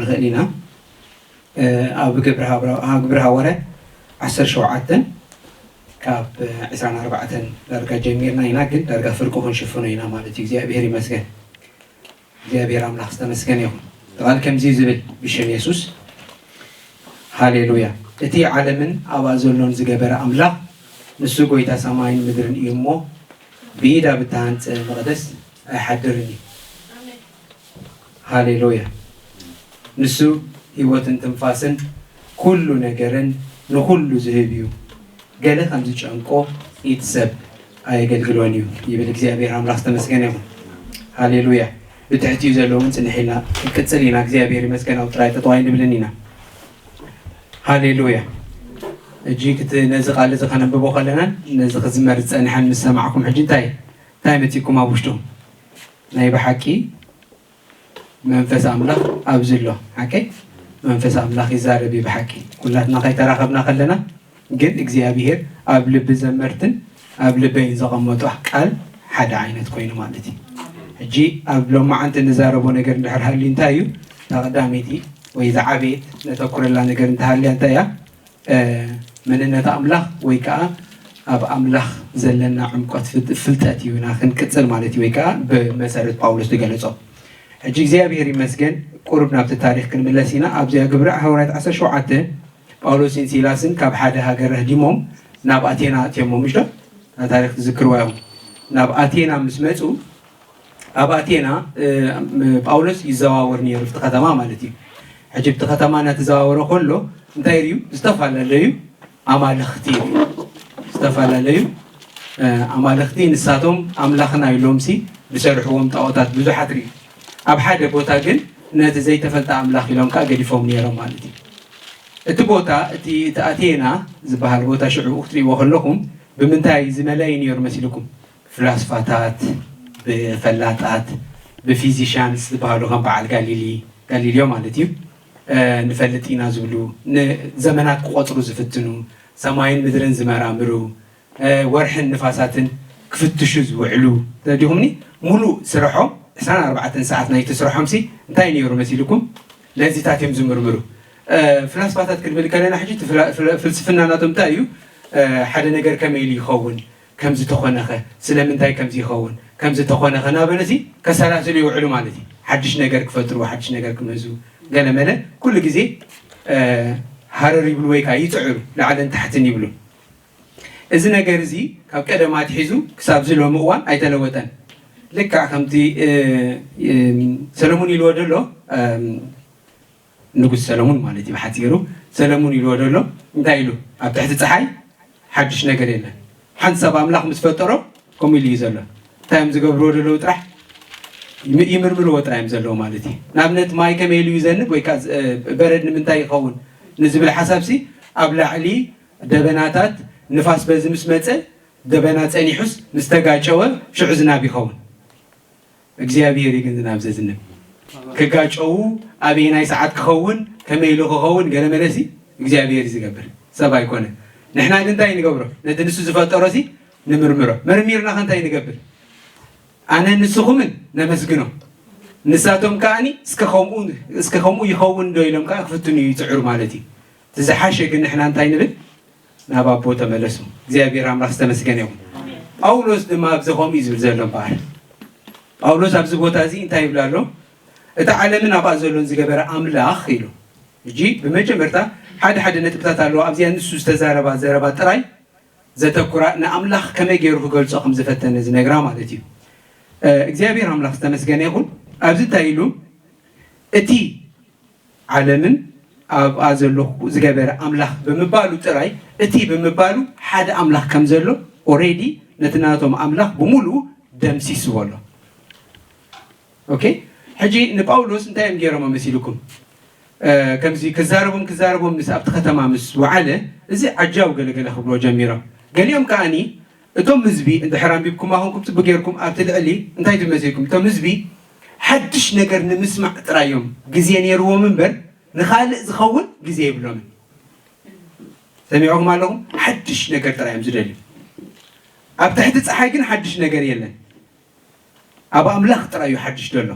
ንኽእል ኢና። ኣብ ግብሪ ሃብራ-፣ ግብሪ ሃዋርያ ዓሰርተ ሸውዓተ ካብ ዕስራን ኣርባዕተን ዳርጋ ጀሚርና ኢና፣ ግን ዳርጋ ፍርቁ ክንሽፍኖ ኢና ማለት እዩ። እግዚኣብሔር ይመስገን። እግዚኣብሔር ኣምላኽ ዝተመስገነ ይኹን። እቲ ቃል ከምዚ እዩ ዝብል፣ ብሽም የሱስ፣ ሃሌሉያ። እቲ ዓለምን ኣብኣ ዘሎን ዝገበረ ኣምላኽ፣ ንሱ ጐይታ ሰማይን ምድርን እዩ እሞ፣ ብኢድ ኣብ እተሃንጸ መቕደስ ኣይሓድርን እዩ። ሃሌሉያ። ንሱ ህይወትን ትንፋስን ኩሉ ነገርን ንኹሉ ዝህብ እዩ። ገለ ከም ዝጨንቆ ኢድ ሰብ ኣየገልግሎን እዩ ይብል። እግዚኣብሔር ኣምላኽ ዝተመስገነ ይኹን። ሃሌሉያ። ብትሕቲኡ ዘለውን ጽንሕ ኢልና ክንቅጽል ኢና። እግዚኣብሔር ይመስገን። ኣብ ጥራይ ጠጠው ኣይንብልን ኢና። ሃሌሉያ። እጂ ክት-፣ ነዚ ቃል እዚ ከነንብቦ ከለናን ነዚ ክዝመር ዝጸንሐን ምስ ሰማዕኩም፣ ሕጂ እንታይ፣ እንታይ መጺኩም ኣብ ውሽጥኹም? ናይ ብሓቂ መንፈስ ኣምላኽ ኣብዚ ኣሎ። ሓቀይ መንፈስ ኣምላኽ ይዛረብ እዩ ብሓቂ። ኩላትና ከይተራኸብና ከለና ግን እግዚኣብሔር ኣብ ልቢ ዘመርትን ኣብ ልበይን ዘቐመጦ ቃል ሓደ ዓይነት ኮይኑ ማለት እዩ። ሕጂ ኣብ ሎማዓንቲ እንዛረቦ ነገር እንድሕር ሃልዩ እንታይ እዩ? እታ ቀዳመይቲ ወይ ዝዓበየት ነተኩረላ ነገር እንተሃልያ እንታይ እያ? እ፣ መንነት ኣምላኽ ወይ ከዓ ኣብ ኣምላኽ ዘለና ዕምቆት ፍልጥ-፣ ፍልጠት እዩ ኢና ክንቅጽል ማለት እዩ፣ ወይ ከዓ ብመሰረት ጳውሎስ ዝገለጾ። ሕጂ እግዚኣብሔር ይመስገን፣ ቁሩብ ናብቲ ታሪኽ ክንምለስ ኢና። ኣብዚኣ ግብሪ ሃዋርያት ዓሰርተ ሸውዓተ፣ ጳውሎስን ሲላስን ካብ ሓደ ሃገር ረህዲሞም ናብ ኣቴና ኣትዮሞም፣ ምሽ ዶ? እታ ታሪኽ ትዝክርዋ ኢኹም። ናብ ኣቴና ምስ መጹ፣ ኣብ ኣቴና፣ እ፣ ም-፣ ጳውሎስ ይዘዋወር ነይሩ፣ ኣብቲ ከተማ ማለት እዩ። ሕጂ ኣብቲ ከተማ እናተዘዋወረ ከሎ እንታይ ርእዩ? ዝተፈላለዩ ኣማልኽቲ ርእዩ። ዝተፈላለዩ፣ እ፣ ኣማልኽቲ፣ ንሳቶም ኣምላኽና ኢሎምሲ ዝሰርሕዎም ጣዖታት ብዙሓት ርእዩ። ኣብ ሓደ ቦታ ግን ነቲ ዘይተፈልጠ ኣምላኽ ኢሎም ከኣ ገዲፎም ነይሮም ማለት እዩ። እቲ ቦታ፣ እቲ፣ እቲ ኣቴና ዝበሃል ቦታ ሽዑ ክትርእይዎ ከለኹም ብምንታይ ዝመልአ እዩ ነይሩ መሲልኩም? ፍላስፋታት፣ ብፈላጣት፣ ብፊዚሽያንስ ዝበሃሉ ከም በዓል ጋሊሊ፣ ጋሊልዮ ማለት እዩ፣ እ፣ ንፈልጥ ኢና ዝብሉ፣ ንዘመናት ክቆጽሩ ዝፍትኑ፣ ሰማይን ምድርን ዝመራምሩ፣ እ፣ ወርሕን ንፋሳትን ክፍትሹ ዝውዕሉ፣ ተረዲኹምኒ? ሙሉእ ስርሖም፣ ዕስራን ኣርባዕተን ሰዓት ናይቲ ስርሖምሲ እንታይ ነይሩ መሲልኩም? ነዚታት እዮም ዝምርምሩ። እ፣ ፍላስፋታት ክንብል ከለና ሕጂ እቲ ፍላ-፣ ፍላ-፣ ፍልስፍና ናቶም እንታይ እዩ? እ፣ ሓደ ነገር ከመይ ኢሉ ይኸውን? ከምዚ ተኾነኸ፣ ስለምንታይ ከምዚ ይኸውን? ከምዚ ተኾነኸ እናበለሲ ከሰላስሉ ይውዕሉ ማለት እዩ። ሓድሽ ነገር ክፈጥሩ፣ ሓድሽ ነገር ክምህዙ፣ ገለመለ ኩሉ ግዜ፣ እ፣ ሃረር ይብሉ ወይ ከዓ ይጽዕሩ፣ ላዕልን ታሕትን ይብሉ። እዚ ነገር እዚ ካብ ቀደም ኣትሒዙ ክሳብ እዚ ሎሚ እዋን ኣይተለወጠን። ልክዕ ከምቲ፣ እ፣ እ፣ ሰለሙን ኢልዎ ዘሎ፣ እ፣ ንጉስ ሰለሙን ማለት እዩ ብሓጺሩ፣ ሰለሙን ኢልዎ ዘሎ እንታይ ኢሉ? ኣብ ትሕቲ ጸሓይ ሓድሽ ነገር የለን። ሓንቲ ሰብ ኣምላኽ ምስ ፈጠሮ ከምኡ ኢሉ እዩ ዘሎ። እንታይ እዮም ዝገብርዎ ዘለዉ ጥራሕ? ይም-፣ ይምርምርዎ ጥራይ እዮም ዘለዉ ማለት እዩ። ንኣብነት ማይ ከመይ ኢሉ ይዘንብ ወይ ከኣ ዝ-፣ እ፣ በረድ ንምንታይ ይኸውን ንዝብል ሓሳብሲ ኣብ ላዕሊ ደበናታት ንፋስ በዚ ምስ መጸ ደበና ጸኒሑስ ምስ ተጋጨወ ሽዑ ዝናብ ይኸውን። እግዚኣብሔር እዩ ግን ዝናብ ዘዝንብ። ክጋጨዉ ኣበየናይ ሰዓት ክኸውን ከመይ ኢሉ ክኸውን ገለ መለሲ እግዚኣብሔር እዩ ዝገብር፣ ሰብ ኣይኮነ። ንሕና ግን እንታይ ንገብሮ? ነቲ ንሱ ዝፈጠሮሲ ንምርምሮ። መርሚርና ከ እንታይ ንገብር? ኣነ ንስኹምን ነመስግኖ። ንሳቶም ከኣኒ እስከ ከምኡ፣ እስከ ከምኡ ይኸውን ዶ ኢሎም ከኣ ክፍትኑ ይጽዕሩ ማለት እዩ። እቲ ዝሓሸ ግን ንሕና እንታይ ንብል? ናብ ኣቦ ተመለሱ። እግዚኣብሔር ኣምላኽ ዝተመስገነ ይኹን። ጳውሎስ ድማ ኣብዚ ከምኡ እዩ ዝብል ዘሎ እምበኣር። ጳውሎስ ኣብዚ ቦታ እዚ እንታይ ይብል ኣሎ? እታ ዓለምን ኣብኣ ዘሎን ዝገበረ ኣምላኽ ኢሉ። ሕጂ ብመጀመርታ ሓደ ሓደ ነጥብታት ኣለዎ። ኣብዚኣ ንሱ ዝተዛረባ ዘረባ ጥራይ ዘተኩራ ንኣምላኽ ከመይ ገይሩ ክገልጾ ከም ዝፈተነ ዝነግራ ማለት እዩ። እ፣ እግዚኣብሔር ኣምላኽ ዝተመስገነ ይኹን። ኣብዚ እንታይ ኢሉ? እቲ ዓለምን ኣብኣ ዘሎ ዝገበረ ኣምላኽ ብምባሉ ጥራይ፣ እቲ ብምባሉ ሓደ ኣምላኽ ከም ዘሎ ኦሬዲ ነቲ ናቶም ኣምላኽ ብምሉኡ ደምሲስዎ ኣሎ። ኦኬ፣ ሕጂ ንጳውሎስ እንታይ እዮም ገይሮሞ መሲልኩም? እ፣ ከምዚ ክዛረቦም ክዛረቦም ምስ ኣብቲ ከተማ ምስ ወዓለ፣ እዚ ዓጃው ገለገለ ክብሎ ጀሚሮም። ገሊኦም ከኣኒ እቶም ህዝቢ እንድሕር ኣንቢብኩማ ኮንኩም ጽቡቅ ጌርኩም ኣብቲ ልዕሊ እንታይ ትብል መሲልኩም? እቶም ህዝቢ ሓድሽ ነገር ንምስማዕ ጥራይ እዮም ግዜ ነይርዎም እምበር ንኻልእ ዝኸውን ግዜ የብሎምን። ሰሚዕኹም ኣለኹም? ሓድሽ ነገር ጥራይ እዮም ዝደልዩ። ኣብ ትሕቲ ጸሓይ ግን ሓድሽ ነገር የለን። ኣብ ኣምላኽ ጥራይ እዩ ሓድሽ ዘሎ።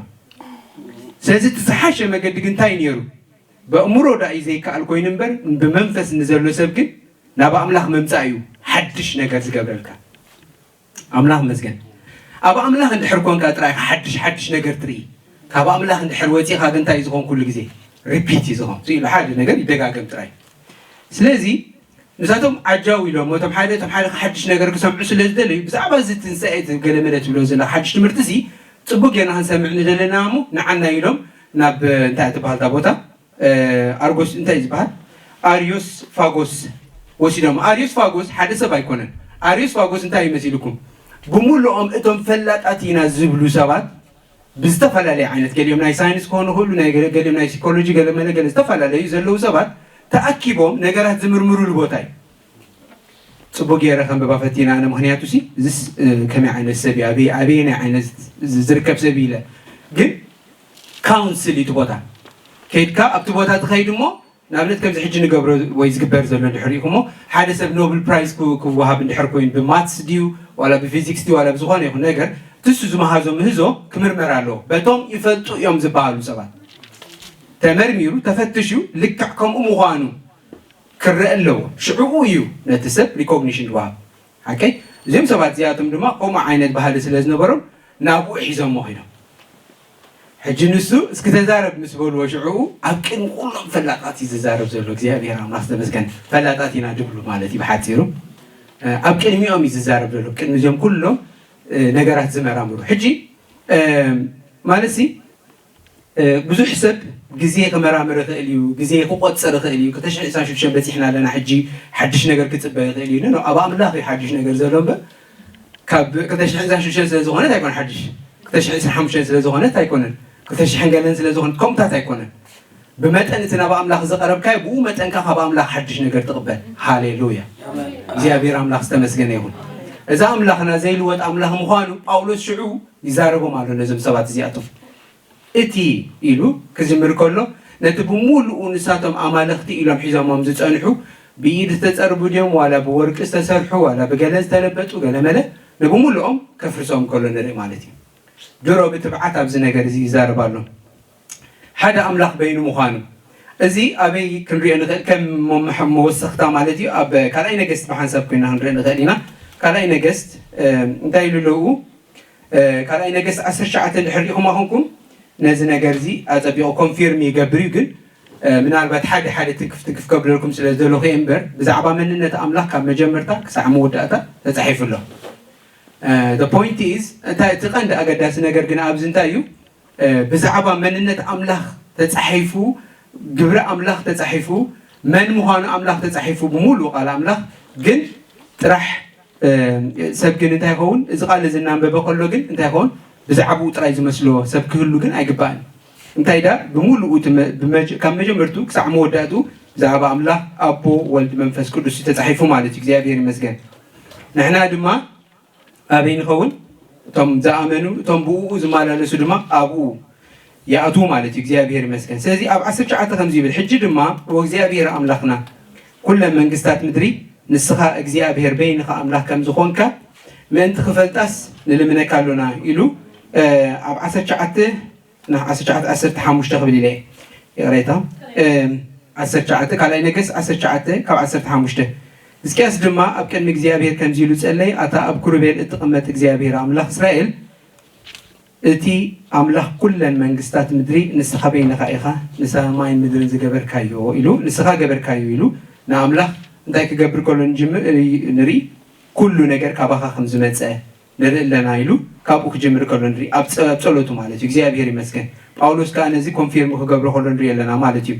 ስለዚ እቲ ዝሓሸ መገዲ ግን እንታይ ነይሩ? በእምሮ ዳእዩ ዘይከኣል ኮይኑ እምበር፣ ብመንፈስ ንዘሎ ሰብ ግን ናብ ኣምላኽ ምምጻእ እዩ ሓድሽ ነገር ዝገብረልካ። ኣምላኽ ይመስገን። ኣብ ኣምላኽ እንድሕር ኮንካ ጥራይ ሓድሽ ሓድሽ ነገር ትርኢ። ካብ ኣምላኽ እንድሕር ወጺኻ ግን እንታይ እዩ ዝኸውን? ኩሉ ግዜ ሪፒት እዩ ዝኸውን። ስኢሉ ሓደ ነገር ይደጋገም ጥራይ። ስለዚ ንሳቶም ዓጃው ኢሎም እቶም ሓደ እቶም ሓደ ሓድሽ ነገር ክሰምዑ ስለ ዝደለዩ፣ ብዛዕባ እዚ ትንሳኤ ገለመለ ትብሎ ዘላ ሓድሽ ትምህርቲ ሲ ጽቡቅ ጌርና ክንሰምዕ ንደለና እሞ ንዓና ኢሎም ናብ እንታይ ትበሃል እታ ቦታ ኣርጎስ እንታይ እዩ ዝበሃል ኣሪዮስ ፋጎስ ወሲዶም። ኣሪዮስ ፋጎስ ሓደ ሰብ ኣይኮነን። ኣሪዮስ ፋጎስ እንታይ ይመሲልኩም? ብምሉኦም እቶም ፈላጣት ኢና ዝብሉ ሰባት ብዝተፈላለየ ዓይነት፣ ገሊኦም ናይ ሳይንስ ክኾኑ ይኽእሉ፣ ናይ ገለ- ገሊኦም ናይ ሲኮሎጂ፣ ገለ መለ ገለ ዝተፈላለዩ ዘለዉ ሰባት ተኣኪቦም ነገራት ዝምርምሩሉ ቦታ እዩ። ጽቡቅ ገይረ ከንብባ ፈቲና ኣነ፣ ምኽንያቱ ሲ እዚስ እ፣ ከመይ ዓይነት ሰብ እዩ፣ ኣበይ ኣበየናይ ዓይነት ዝ- ዝርከብ ሰብ እዩ ኢለ። ግን ካውንስል እዩ እቲ ቦታ። ከይድካ ኣብቲ ቦታ ትኸይድ እሞ ንኣብነት ከምዚ ሕጂ ንገብሮ ወይ ዝግበር ዘሎ እንድሕር ኢኹሞ ሓደ ሰብ ኖብል ፕራይዝ ክው- ክወሃብ እንድሕር ኮይኑ ብማትስ ድዩ ዋላ ብፊዚክስ ድዩ ዋላ ብዝኾነ ይኹን ነገር ትሱ ዝመሃዞ ምህዞ ክምርመር ኣለዎ። በቶም ይፈልጡ እዮም ዝበሃሉ ሰባት ተመርሚሩ ተፈትሹ ልክዕ ከምኡ ምዃኑ ክረአ ኣለዎ። ሽዕኡ እዩ ነቲ ሰብ ሪኮግኒሽን ዝወሃብ። ሓቀይ እዚኦም ሰባት እዚኣቶም ድማ ከምኡ ዓይነት ባህሊ ስለ ዝነበሮም ናብኡ ሒዞሞ ኮይኖም ሕጂ ንሱ እስኪ ተዛረብ ምስ በልዎ ሽዕኡ ኣብ ቅድሚ ኩሎም ፈላጣት እዩ ዝዛረብ ዘሎ። እግዚኣብሔር ኣምላኽ ዝተመስገን ፈላጣት ኢና ድብሉ ማለት እዩ ብሓፂሩ። ኣብ ቅድሚኦም እዩ ዝዛረብ ዘሎ ቅድሚ እዚኦም ኩሎም ነገራት ዝመራምሩ። ሕጂ ማለት ሲ ብዙሕ ሰብ ግዜ ክመራምር ይኽእል እዩ፣ ግዜ ክቆፅር ይኽእል እዩ። ክልተ ሽሕን ዕስራን ሽዱሽተን በፂሕና ኣለና ሕጂ ሓድሽ ነገር ክፅበ ይኽእል እዩ። ኖ ኣብ ኣምላኽ እዩ ሓድሽ ነገር ዘሎ እምበር ካብ ክልተ ሽሕን ዕስራን ሽዱሽተን ስለ ዝኾነት ኣይኮነ ሓድሽ፣ ክልተ ሽሕን ዕስራን ሓሙሽተን ስለ ዝኾነት ኣይኮነን፣ ክልተ ሽሕን ገለን ስለ ዝኾነት ከምታት ኣይኮነን። ብመጠን እቲ ናብ ኣምላኽ ዝቐረብካዮ ብኡ መጠንካ ካብ ኣምላኽ ሓድሽ ነገር ትቕበል። ሃሌሉያ እግዚኣብሔር ኣምላኽ ዝተመስገነ ይኹን። እዚ ኣምላኽና ዘይልወጥ ኣምላኽ ምዃኑ ጳውሎስ ሽዑ ይዛረቦም ኣሎ ነዞም ሰባት እዚኣቶም። እቲ ኢሉ ክዝምር ከሎ ነቲ ብምሉኡ ንሳቶም ኣማልኽቲ ኢሎም ሒዞሞም ዝጸንሑ ብኢድ ዝተጸርቡ ድዮም ዋላ ብወርቂ ዝተሰርሑ ዋላ ብገለ ዝተለበጡ ገለመለ ንብምሉኦም ከፍርሶም ከሎ ንርኢ ማለት እዩ። ድሮ ብትብዓት ኣብዚ ነገር እዚ ይዛረብ ኣሎ። ሓደ ኣምላኽ በይኑ ምዃኑ እዚ ኣበይ ክንሪኦ ንኽእል? ከም መወሰኽታ ማለት እዩ። ኣብ ካልኣይ ነገስት ብሓንሳብ ኮይና ክንርኢ ንኽእል ኢና። ካልኣይ ነገስት እንታይ ኢሉ ኣለዉ? ካልኣይ ነገስት ዓሰርተ ትሽዓተ እንድሕር ሪኢኹማ ኮንኩም ነዚ ነገር እዚ ኣጸቢቑ ኮንፊርም ይገብር እዩ። ግን ምናልባት ሓደ ሓደ ትንክፍ ትንክፍ ከብለልኩም ስለ ዝደለኹ እየ እምበር ብዛዕባ መንነት ኣምላኽ ካብ መጀመርታ ክሳዕ መወዳእታ ተጻሒፉ ኣሎ። ፖይንት ኢዝ እንታይ እቲ ቀንዲ ኣገዳሲ ነገር ግን ኣብዚ እንታይ እዩ? ብዛዕባ መንነት ኣምላኽ ተጻሒፉ፣ ግብሪ ኣምላኽ ተጻሒፉ፣ መን ምዃኑ ኣምላኽ ተጻሒፉ ብምሉእ ቃል ኣምላኽ ግን ጥራሕ ሰብ ግን እንታይ ይኸውን? እዚ ቃል እዚ እናንበበ ከሎ ግን እንታይ ይኸውን? ብዛዕባኡ ጥራይ ዝመስሎ ሰብ ክህሉ ግን ኣይግባእን። እንታይ ዳ ብምሉኡ እቲ መ- ብመጀ- ካብ መጀመርቱ ክሳዕ መወዳእቱ ብዛዕባ ኣምላኽ ኣቦ ወልድ መንፈስ ቅዱስ እዩ ተጻሒፉ ማለት እዩ። እግዚኣብሔር ይመስገን። ንሕና ድማ ኣበይ ንኸውን? እቶም ዝኣመኑ እቶም ብኡ ዝመላለሱ ድማ ኣብኡ ይኣትዉ ማለት እዩ። እግዚኣብሔር ይመስገን። ስለዚ ኣብ ዓሰርተ ትሽዓተ ከምዚ ይብል፣ ሕጂ ድማ ወእግዚኣብሔር ኣምላኽና ኩለን መንግስታት ምድሪ ንስኻ እግዚኣብሔር በይንኻ ኣምላኽ ከም ዝኾንካ ምእንቲ ክፈልጣስ ንልምነካ ኣሎና ኢሉ ኣብ ዓሰርተ ትሽዓተ ዓሰርተ ሓሙሽተ ክብል ኢለ ይቕሬታ ዓሰርተ ትሽዓተ ካልኣይ ነገስ ዓሰርተ ትሽዓተ ካብ ዓሰርተ ሓሙሽተ ሕዝቅያስ ድማ ኣብ ቅድሚ እግዚኣብሔር ከምዚ ኢሉ ጸለየ ኣታ ኣብ ክሩቤል እትቕመጥ እግዚኣብሔር ኣምላኽ እስራኤል እቲ ኣምላኽ ኩለን መንግስታት ምድሪ ንስኻ በይንኻ ኢኻ ንሰማይን ምድርን ዝገበርካዮ ኢሉ ንስኻ ገበርካዮ ኢሉ ንኣምላኽ እንታይ ክገብር ከሎ ንርኢ ኩሉ ነገር ካባኻ ከም ዝመጸ ንርኢ ኣለና ኢሉ ካብኡ ክጅምር ከሎ ንርኢ ኣብ ጸሎቱ ማለት እዩ እግዚኣብሔር ይመስገን ጳውሎስ ከዓ ነዚ ኮንፊርም ክገብሮ ከሎ ንርኢ ኣለና ማለት እዩ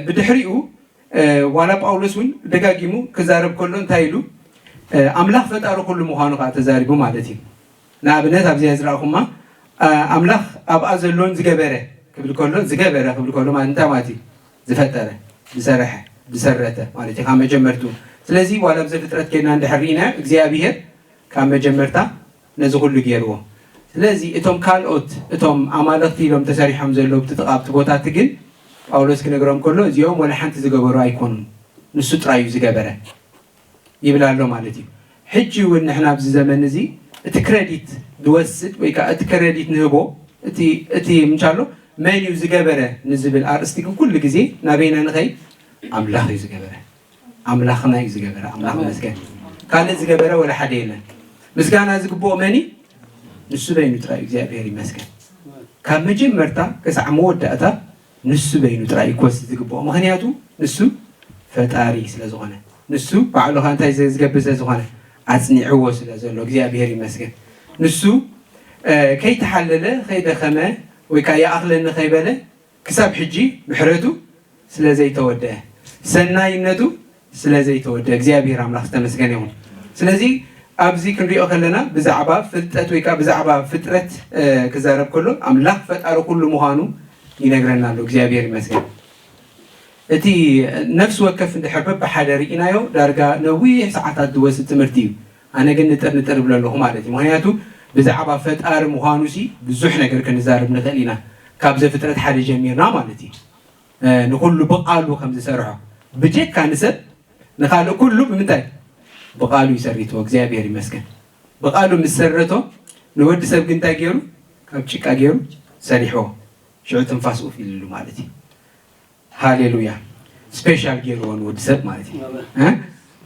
ብድሕሪኡ ዋላ ጳውሎስ እውን ደጋጊሙ ክዛረብ ከሎ እንታይ ኢሉ ኣምላኽ ፈጣሪ ኩሉ ምዃኑ ከዓ ተዛሪቡ ማለት እዩ ንኣብነት ኣብዚኣ ዝረእኹማ ኣምላኽ ኣብኣ ዘሎን ዝገበረ ክብል ከሎ ዝገበረ ክብል ከሎ ማለት እንታይ ማለት እዩ ዝፈጠረ ዝሰረሐ ዝሰረተ ማለት እዩ ካብ መጀመርቱ ስለዚ ዋላ ብዘፍጥረት ኬድና እንድሕር ርኢና እግዚኣብሔር ካብ መጀመርታ ነዚ ኩሉ ገይርዎ ስለዚ እቶም ካልኦት እቶም ኣማለኽቲ ኢሎም ተሰሪሖም ዘለዉ ብትጥቓ ኣብቲ ቦታቲ ግን ጳውሎስ ክነግሮም ከሎ እዚኦም ወላ ሓንቲ ዝገበሩ ኣይኮኑን ንሱ ጥራይ እዩ ዝገበረ ይብል ኣሎ ማለት እዩ ሕጂ እውን ንሕና ኣብዚ ዘመን እዚ እቲ ክረዲት ዝወስድ ወይ ከዓ እቲ ክረዲት ንህቦ እቲ ምንቻሎ መን እዩ ዝገበረ ንዝብል ኣርእስቲ ግን ኩሉ ግዜ ናበይና ንኸይ ኣምላኽ እዩ ዝገበረ። ኣምላኽና እዩ ዝገበረ። ኣምላኽ መስገን ካልእ ዝገበረ ወላ ሓደ የለን። ምስጋና ዝግብኦ መን እዩ? ንሱ በይኑ ጥራይ። እግዚኣብሔር ይመስገን። ካብ መጀመርታ ክሳዕ መወዳእታ ንሱ በይኑ ጥራይ ይኮስ ዝግብኦ። ምኽንያቱ ንሱ ፈጣሪ ስለ ዝኾነ፣ ንሱ ባዕሉ ኸዓ እንታይ ዝገብር ስለ ዝኾነ፣ ኣጽኒዕዎ ስለ ዘሎ እግዚኣብሔር ይመስገን። ንሱ ከይተሓለለ፣ ከይደኸመ፣ ወይ ከዓ ይኣኽለኒ ከይበለ ክሳብ ሕጂ ምሕረቱ ስለ ዘይተወደአ፣ ሰናይነቱ ስለ ዘይተወደአ እግዚኣብሔር ኣምላኽ ዝተመስገነ ይኹን። ስለዚ ኣብዚ ክንሪኦ ከለና ብዛዕባ ፍልጠት ወይ ከዓ ብዛዕባ ፍጥረት ክዛረብ ከሎ ኣምላኽ ፈጣሪ ኩሉ ምዃኑ ይነግረና ኣሎ። እግዚኣብሔር ይመስገን። እቲ ነፍሲ ወከፍ እንድሕር በብሓደ ርኢናዮ ዳርጋ ነዊሕ ሰዓታት ዝወስድ ትምህርቲ እዩ። ኣነ ግን ንጥር ንጥር እብሎ ኣለኹ ማለት እዩ። ምኽንያቱ ብዛዕባ ፈጣሪ ምዃኑ ሲ ብዙሕ ነገር ክንዛረብ ንኽእል ኢና። ካብ ዘፍጥረት ሓደ ጀሚርና ማለት እዩ። ንኩሉ ብቃሉ ከም ዝሰርሖ ብጀካ ንሰብ ንካልእ ኩሉ ብምንታይ ብቃሉ ይሰሪትዎ። እግዚኣብሔር ይመስገን። ብቃሉ ምስ ሰረቶ ንወዲ ሰብ ግን እንታይ ገይሩ? ካብ ጭቃ ገይሩ ሰሪሕዎ። ሽዑ ትንፋስ ኡፍ ኢልሉ ማለት እዩ። ሃሌሉያ። ስፔሻል ገይርዎ ንወዲ ሰብ ማለት እዩ።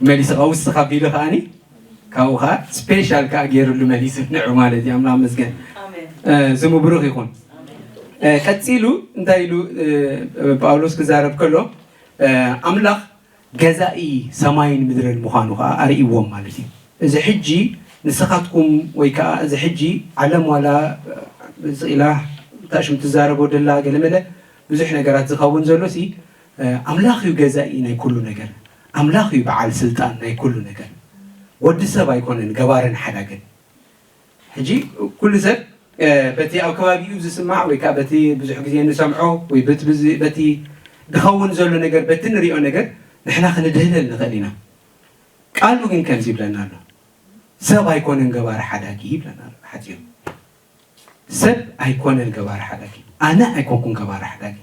መሊሱ ካብ ውስኻ ቢሉ ከዓኒ ካብኡ ከዓ ስፔሻል ከዓ ገይርሉ መሊሱ ንዑ ማለት እዩ። ኣምላኽ መስገን። ስሙ ብሩኽ ይኹን። ቀፂሉ እንታይ ኢሉ ጳውሎስ ክዛረብ ከሎ ኣምላኽ ገዛኢ ሰማይን ምድርን ምዃኑ ከዓ ኣርእይዎም ማለት እዩ። እዚ ሕጂ ንስኻትኩም ወይ ከዓ እዚ ሕጂ ዓለም ዋላ ስኢላ ታሽም ትዛረቦ ደላ ገለመለ ብዙሕ ነገራት ዝኸውን ዘሎ ሲ ኣምላኽ እዩ ገዛኢ ናይ ኩሉ ነገር። ኣምላኽ እዩ በዓል ስልጣን ናይ ኩሉ ነገር። ወዲ ሰብ ኣይኮነን ገባርን ሓዳግን። ሕጂ ኩሉ ሰብ በቲ ኣብ ከባቢኡ ዝስማዕ ወይ ከዓ በቲ ብዙሕ ግዜ እንሰምዖ ወይ በቲ ድኸውን ዘሎ ነገር በቲ ንሪኦ ነገር ንሕና ክንድህለል ንኽእል ኢና። ቃሉ ግን ከምዚ ይብለና ኣሎ፣ ሰብ ኣይኮነን ገባሪ ሓዳጊ ይብለና ኣሎ። ሓፂሩ ሰብ ኣይኮነን ገባሪ ሓዳጊ፣ ኣነ ኣይኮንኩን ገባሪ ሓዳጊ።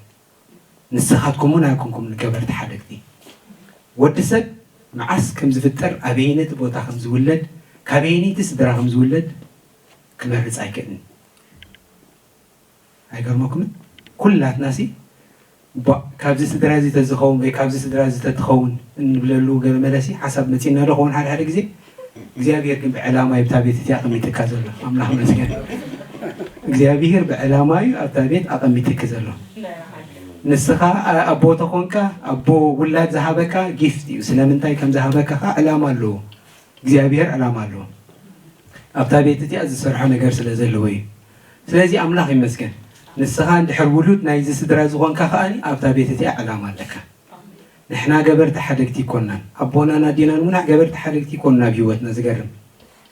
ንስኻትኩም እውን ኣይኮንኩም ገበርቲ ሓደግቲ። ወዲ ሰብ መዓስ ከም ዝፍጠር፣ ኣበየነይቲ ቦታ ከም ዝውለድ፣ ካበየነይቲ ስድራ ከም ዝውለድ ክመርፅ ኣይክእልን። ኣይገርመኩምን? ኩላትና ሲ ካብዚ ስድራ እዚ ተዝኸውን ወይ ካብዚ ስድራ እዚ ተትኸውን እንብለሉ ገለ መለሲ ሓሳብ መፂና ዶ ኸውን ሓደ ሓደ ግዜ እግዚኣብሔር ግን ብዕላማ እዩ ኣብታ ቤት እቲኣ ኣቐሚጥካ ዘሎ። ኣምላኽ መስገን። እግዚኣብሔር ብዕላማ እዩ ኣብታ ቤት ኣቐሚጥክ ዘሎ። ንስኻ ኣቦ ተኾንካ ኣቦ ውላድ ዝሃበካ ጊፍት እዩ። ስለምንታይ ከም ዝሃበካ ከዓ ዕላማ ኣለዎ። እግዚኣብሔር ዕላማ ኣለዎ። ኣብታ ቤት እቲኣ ዝሰርሖ ነገር ስለ ዘለዎ እዩ። ስለዚ ኣምላኽ ይመስገን። ንስኻ እንድሕር ውሉድ ናይዚ ስድራ ዝኾንካ ከዓኒ ኣብታ ቤት እቲኣ ዕላማ ኣለካ። ንሕና ገበርቲ ሓደግቲ ይኮናን ኣቦናን ኣዴናን እውን ገበርቲ ሓደግቲ ይኮኑ ናብ ህይወትና። ዝገርም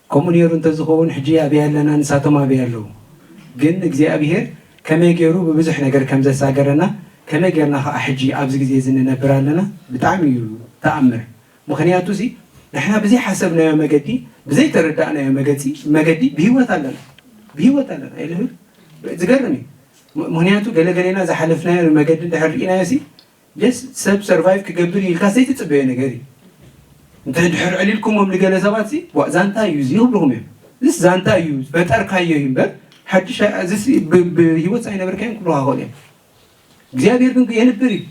ከምኡ ነይሩ እንተዝኸውን ሕጂ ኣበይ ኣለና ንሳቶም ኣበይ ኣለዉ? ግን እግዚኣብሔር ከመይ ገይሩ ብብዙሕ ነገር ከም ዘሳገረና ከመይ ገይርና ከዓ ሕጂ ኣብዚ ግዜ እዚ ንነብር ኣለና ብጣዕሚ እዩ ተኣምር። ምኽንያቱ ሲ ንሕና ብዘይሓሰብናዮ መገዲ ብዘይተረዳእናዮ መገፂ መገዲ ብህይወት ኣለና። ብህይወት ኣለና የለምን? ዝገርም እዩ። ምኽንያቱ ገለገሌና ዝሓለፍናዮ መገዲ እንድሕር ርኢናዮ ሲ ጀስ ሰብ ሰርቫይቭ ክገብር ኢልካ ዘይትፅበዮ ነገር እዩ። እንተ ድሕር ዕሊልኩሞም ንገለ ሰባት ሲ ዛንታ እዩ እዚ ይብልኹም እዮም። ዝስ ዛንታ እዩ ፈጠርካዮ እዩ እምበር ሓድሽ ብህይወት ኣይነበርካዮም ክብሉካ ኸእሉ እዮም። እግዚኣብሔር ግን የንብር እዩ።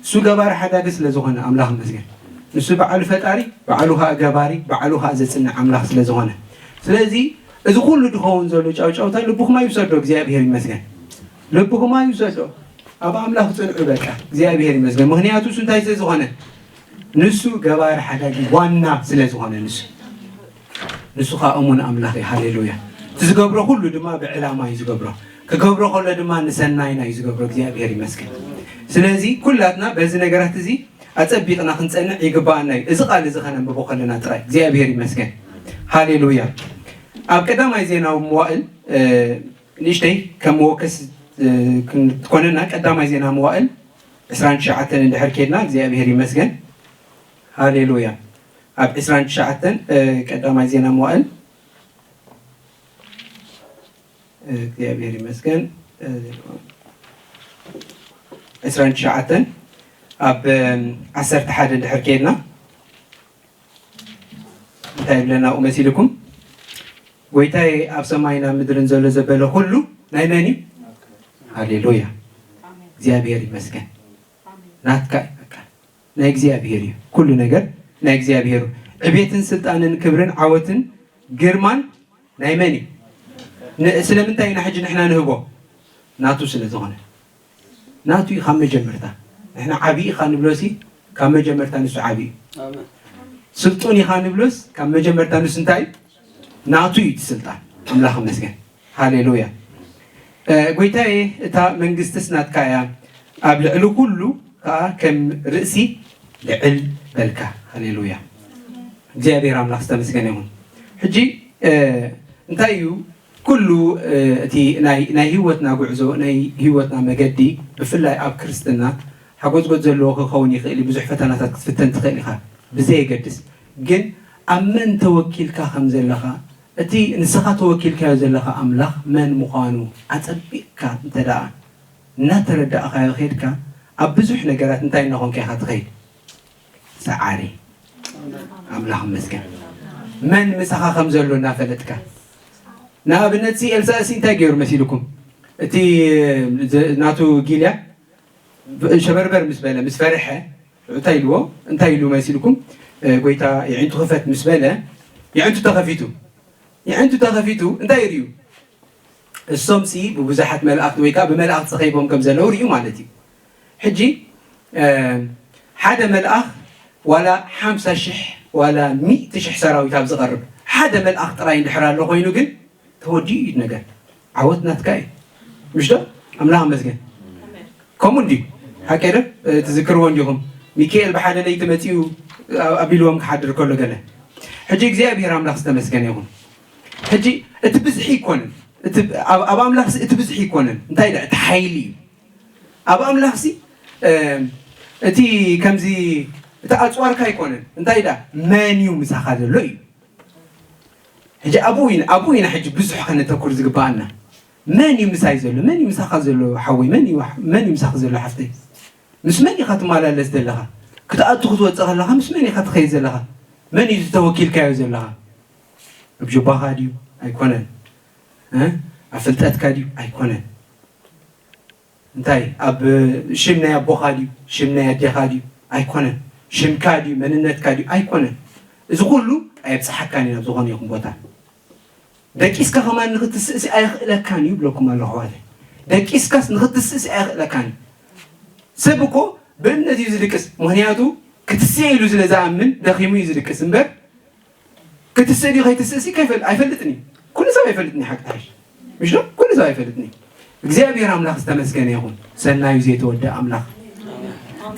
እሱ ገባሪ ሓዳጊ ስለ ዝኾነ ኣምላኽ ይመስገን። ንሱ በዓሉ ፈጣሪ፣ በዓሉ ከዓ ገባሪ፣ በዓሉ ከዓ ዘፅንዕ ኣምላኽ ስለ ዝኾነ፣ ስለዚ እዚ ኩሉ ዝኸውን ዘሎ ጫውጫውታ ልብኹም ኣይውሰዶ። እግዚኣብሔር ይመስገን። ልብኹም ኣይውሰዶ። ኣብ ኣምላኽ ፅንዑ በቃ። እግዚኣብሔር ይመስገን። ምኽንያቱ እሱ እንታይ ስለ ዝኾነ? ንሱ ገባሪ ሓዳጊ ዋና ስለ ዝኾነ ንሱ ንሱ ከዓ እሙን ኣምላኽ እዩ። ሃሌሉያ። እቲ ዝገብሮ ኩሉ ድማ ብዕላማ እዩ ዝገብሮ። ክገብሮ ከሎ ድማ ንሰናይና እዩ ዝገብሮ። እግዚኣብሔር ይመስገን። ስለዚ ኩላትና በዚ ነገራት እዚ ኣጸቢቕና ክንጸንዕ ይግባኣና እዩ። እዚ ቃል እዚ ከነንብቦ ከለና ጥራይ እግዚኣብሔር ይመስገን። ሃሌሉያ። ኣብ ቀዳማይ ዜናዊ መዋእል ንእሽተይ ከም መወከስ ክትኮነና ቀዳማይ ዜና መዋእል ዕስራን ትሽዓተን እንድሕር ኬድና እግዚኣብሔር ይመስገን። ሃሌሉያ። ኣብ ዕስራን ትሽዓተን ቀዳማይ ዜና መዋእል እግዚኣብሔር ይመስገን። ዕስራን ትሽዓተን ኣብ ዓሰርተ ሓደ እንድሕር ኬድና እንታይ ይብለና ኣብኡ መሲልኩም? ጎይታይ ኣብ ሰማይን ኣብ ምድርን ዘሎ ዘበለ ኩሉ ናይ መን እዩ? ሃሌሉያ። እግዚኣብሔር ይመስገን። ናትካ እዩ በቃ። ናይ እግዚኣብሔር እዩ። ኩሉ ነገር ናይ እግዚኣብሔር እዩ። ዕቤትን ስልጣንን ክብርን ዓወትን ግርማን ናይ መን እዩ? ን-፣ ስለምንታይ ኢና ሕጂ ንሕና ንህቦ? ናቱ ስለ ዝኾነ። ናቱ እዩ ካብ መጀመርታ። ንሕና ዓብዪ ኢኻ ንብሎሲ ካብ መጀመርታ ንሱ ዓብዪ እዩ። ኣሜን። ስልጡን ኢኻ ንብሎስ ካብ መጀመርታ ንሱ እንታይ እዩ? ናቱ እዩ እቲ ስልጣን። ኣምላኽ ይመስገን። ሃሌሉያ። እ፣ ጎይታዬ፣ እታ መንግስትስ ናትካ እያ፣ ኣብ ልዕሊ ኩሉ ከኣ ከም ርእሲ ልዕል በልካ። ሃሌሉያ። እግዚኣብሔር ኣምላኽ ዝተመስገነ ይኹን። ሕጂ፣ እ፣ እንታይ እዩ ኩሉ፣ እ፣ እቲ ናይ፣ ናይ ህይወትና ጉዕዞ፣ ናይ ህይወትና መገዲ፣ ብፍላይ ኣብ ክርስትና ሓጎጽጎጽ ዘለዎ ክኸውን ይኽእል እዩ። ብዙሕ ፈተናታት ክትፍተን ትኽእል ኢኻ። ብዘየገድስ ግን ኣብ መን ተወኪልካ ከም ዘለኻ፣ እቲ ንስኻ ተወኪልካዮ ዘለኻ ኣምላኽ መን ምዃኑ ኣጸቢቕካ እንተ ደኣ እናተረዳእኻዮ ኬድካ፣ ኣብ ብዙሕ ነገራት እንታይ እናኾንካ ኢኻ ትኸይድ? ሰዓሪ። ኣምላኽ ይመስገን። መን ምሳኻ ከም ዘሎ እናፈለጥካ። ንኣብነት፣ ሲ ኤልሳእሲ እንታይ ገይሩ መሲልኩም? እቲ ዘ-፣ ናቱ ጊልያ ሸበርበር ምስ በለ፣ ምስ ፈርሐ፣ እንታይ ኢልዎ? እንታይ ኢሉ መሲልኩም? እ፣ ጎይታ፣ የዒንቱ ክፈት ምስ በለ፣ የዒንቱ ተኸፊቱ። የዒንቱ ተኸፊቱ፣ እንታይ ይርእዩ? እሶምሲ ብብዙሓት መላእኽቲ ወይ ከዓ ብመላእኽቲ ተኸቢቦም ከም ዘለዉ ርእዩ ማለት እዩ። ሕጂ፣ እ፣ ሓደ መልኣኽ ዋላ ሓምሳ ሽሕ ዋላ ሚእቲ ሽሕ ሰራዊት ኣብ ዝቐርብ፣ ሓደ መልኣኽ ጥራይ እንድሕር ኣሎ ኮይኑ ግን፣ ተወዲኡ እዩ ነገር። ዓወት ናትካ እዩ። ምሽ ዶ? ኣምላኽ ይመስገን። ከምኡ እንድዩ። ሓቂ ዶ? እ፣ ትዝክርዎ እንዲኹም። ሚካኤል ብሓደ ለይቲ መጺኡ ኣ-፣ ኣቢልዎም ክሓድር ከሎ ገለ። ሕጂ እግዚኣብሔር ኣምላኽ ዝተመስገነ ይኹን። ሕጂ እቲ ብዝሒ ኣይኮነን። እቲ ኣብ፣ ኣብ ኣምላኽሲ እቲ ብዝሒ ኣይኮነን። እንታይ ደኣ? እቲ ሓይሊ እዩ። ኣብ ኣምላኽሲ፣ እ፣ እቲ ከምዚ፣ እቲ ኣጽዋርካ ኣይኮነን። እንታይ ደኣ? መን እዩ ምሳኻ ዘሎ እዩ። ሕጂ ኣብኡ ኢና፣ ኣብኡ ኢና ሕጂ ብዙሕ ከነተኩር ዝግብኣና። መን እዩ ምሳይ ዘሎ? መን እዩ ምሳኻ ዘሎ ሓወይ? መን እዩ፣ መን እዩ ምሳኺ ዘሎ ሓፍተይ? ምስ መን ኢኻ ትመላለስ ዘለኻ? ክትኣቱ ክትወጽእ ከለኻ ምስ መን ኢኻ ትኸይድ ዘለኻ? መን እዩ ዝተወኪልካዮ ዘለኻ? ኣብ ጁባኻ ድዩ? ኣይኮነን። እ? ኣብ ፍልጠትካ ድዩ? ኣይኮነን። እንታይ? ኣብ ሽም ናይ ኣቦኻ ድዩ? ሽም ናይ ኣዴኻ ድዩ? ኣይኮነን። ሽምካ ድዩ? መንነትካ ድዩ? ኣይኮነን። እዚ ኩሉ ኣየብጽሓካን እዩ ናብ ዝኾነ ይኹን ቦታ። ደቂስካ ከማን ንኽትስእሲ ኣየኽእለካን እዩ ብለኩም ኣለኹ ኣሕዋተይ። ደቂስካስ ንኽትስእሲ ኣየኽእለካን እዩ። ሰብ እኮ ብእምነት እዩ ዝድቅስ። ምኽንያቱ ክትስእ ኢሉ ስለ ዝኣምን ደኺሙ እዩ ዝድቅስ እምበር፣ ክትስእ ድዩ ከይትስእሲ ከይፈል-፣ ኣይፈልጥን እዩ። ኩሉ ሰብ ኣይፈልጥን እዩ፣ ሓቂ ተሓሽ። ምሽ ዶ? ኩሉ ሰብ ኣይፈልጥን እዩ። እግዚኣብሔር ኣምላኽ ዝተመስገነ ይኹን። ሰናዩ ዘይተወደኣ ኣምላኽ።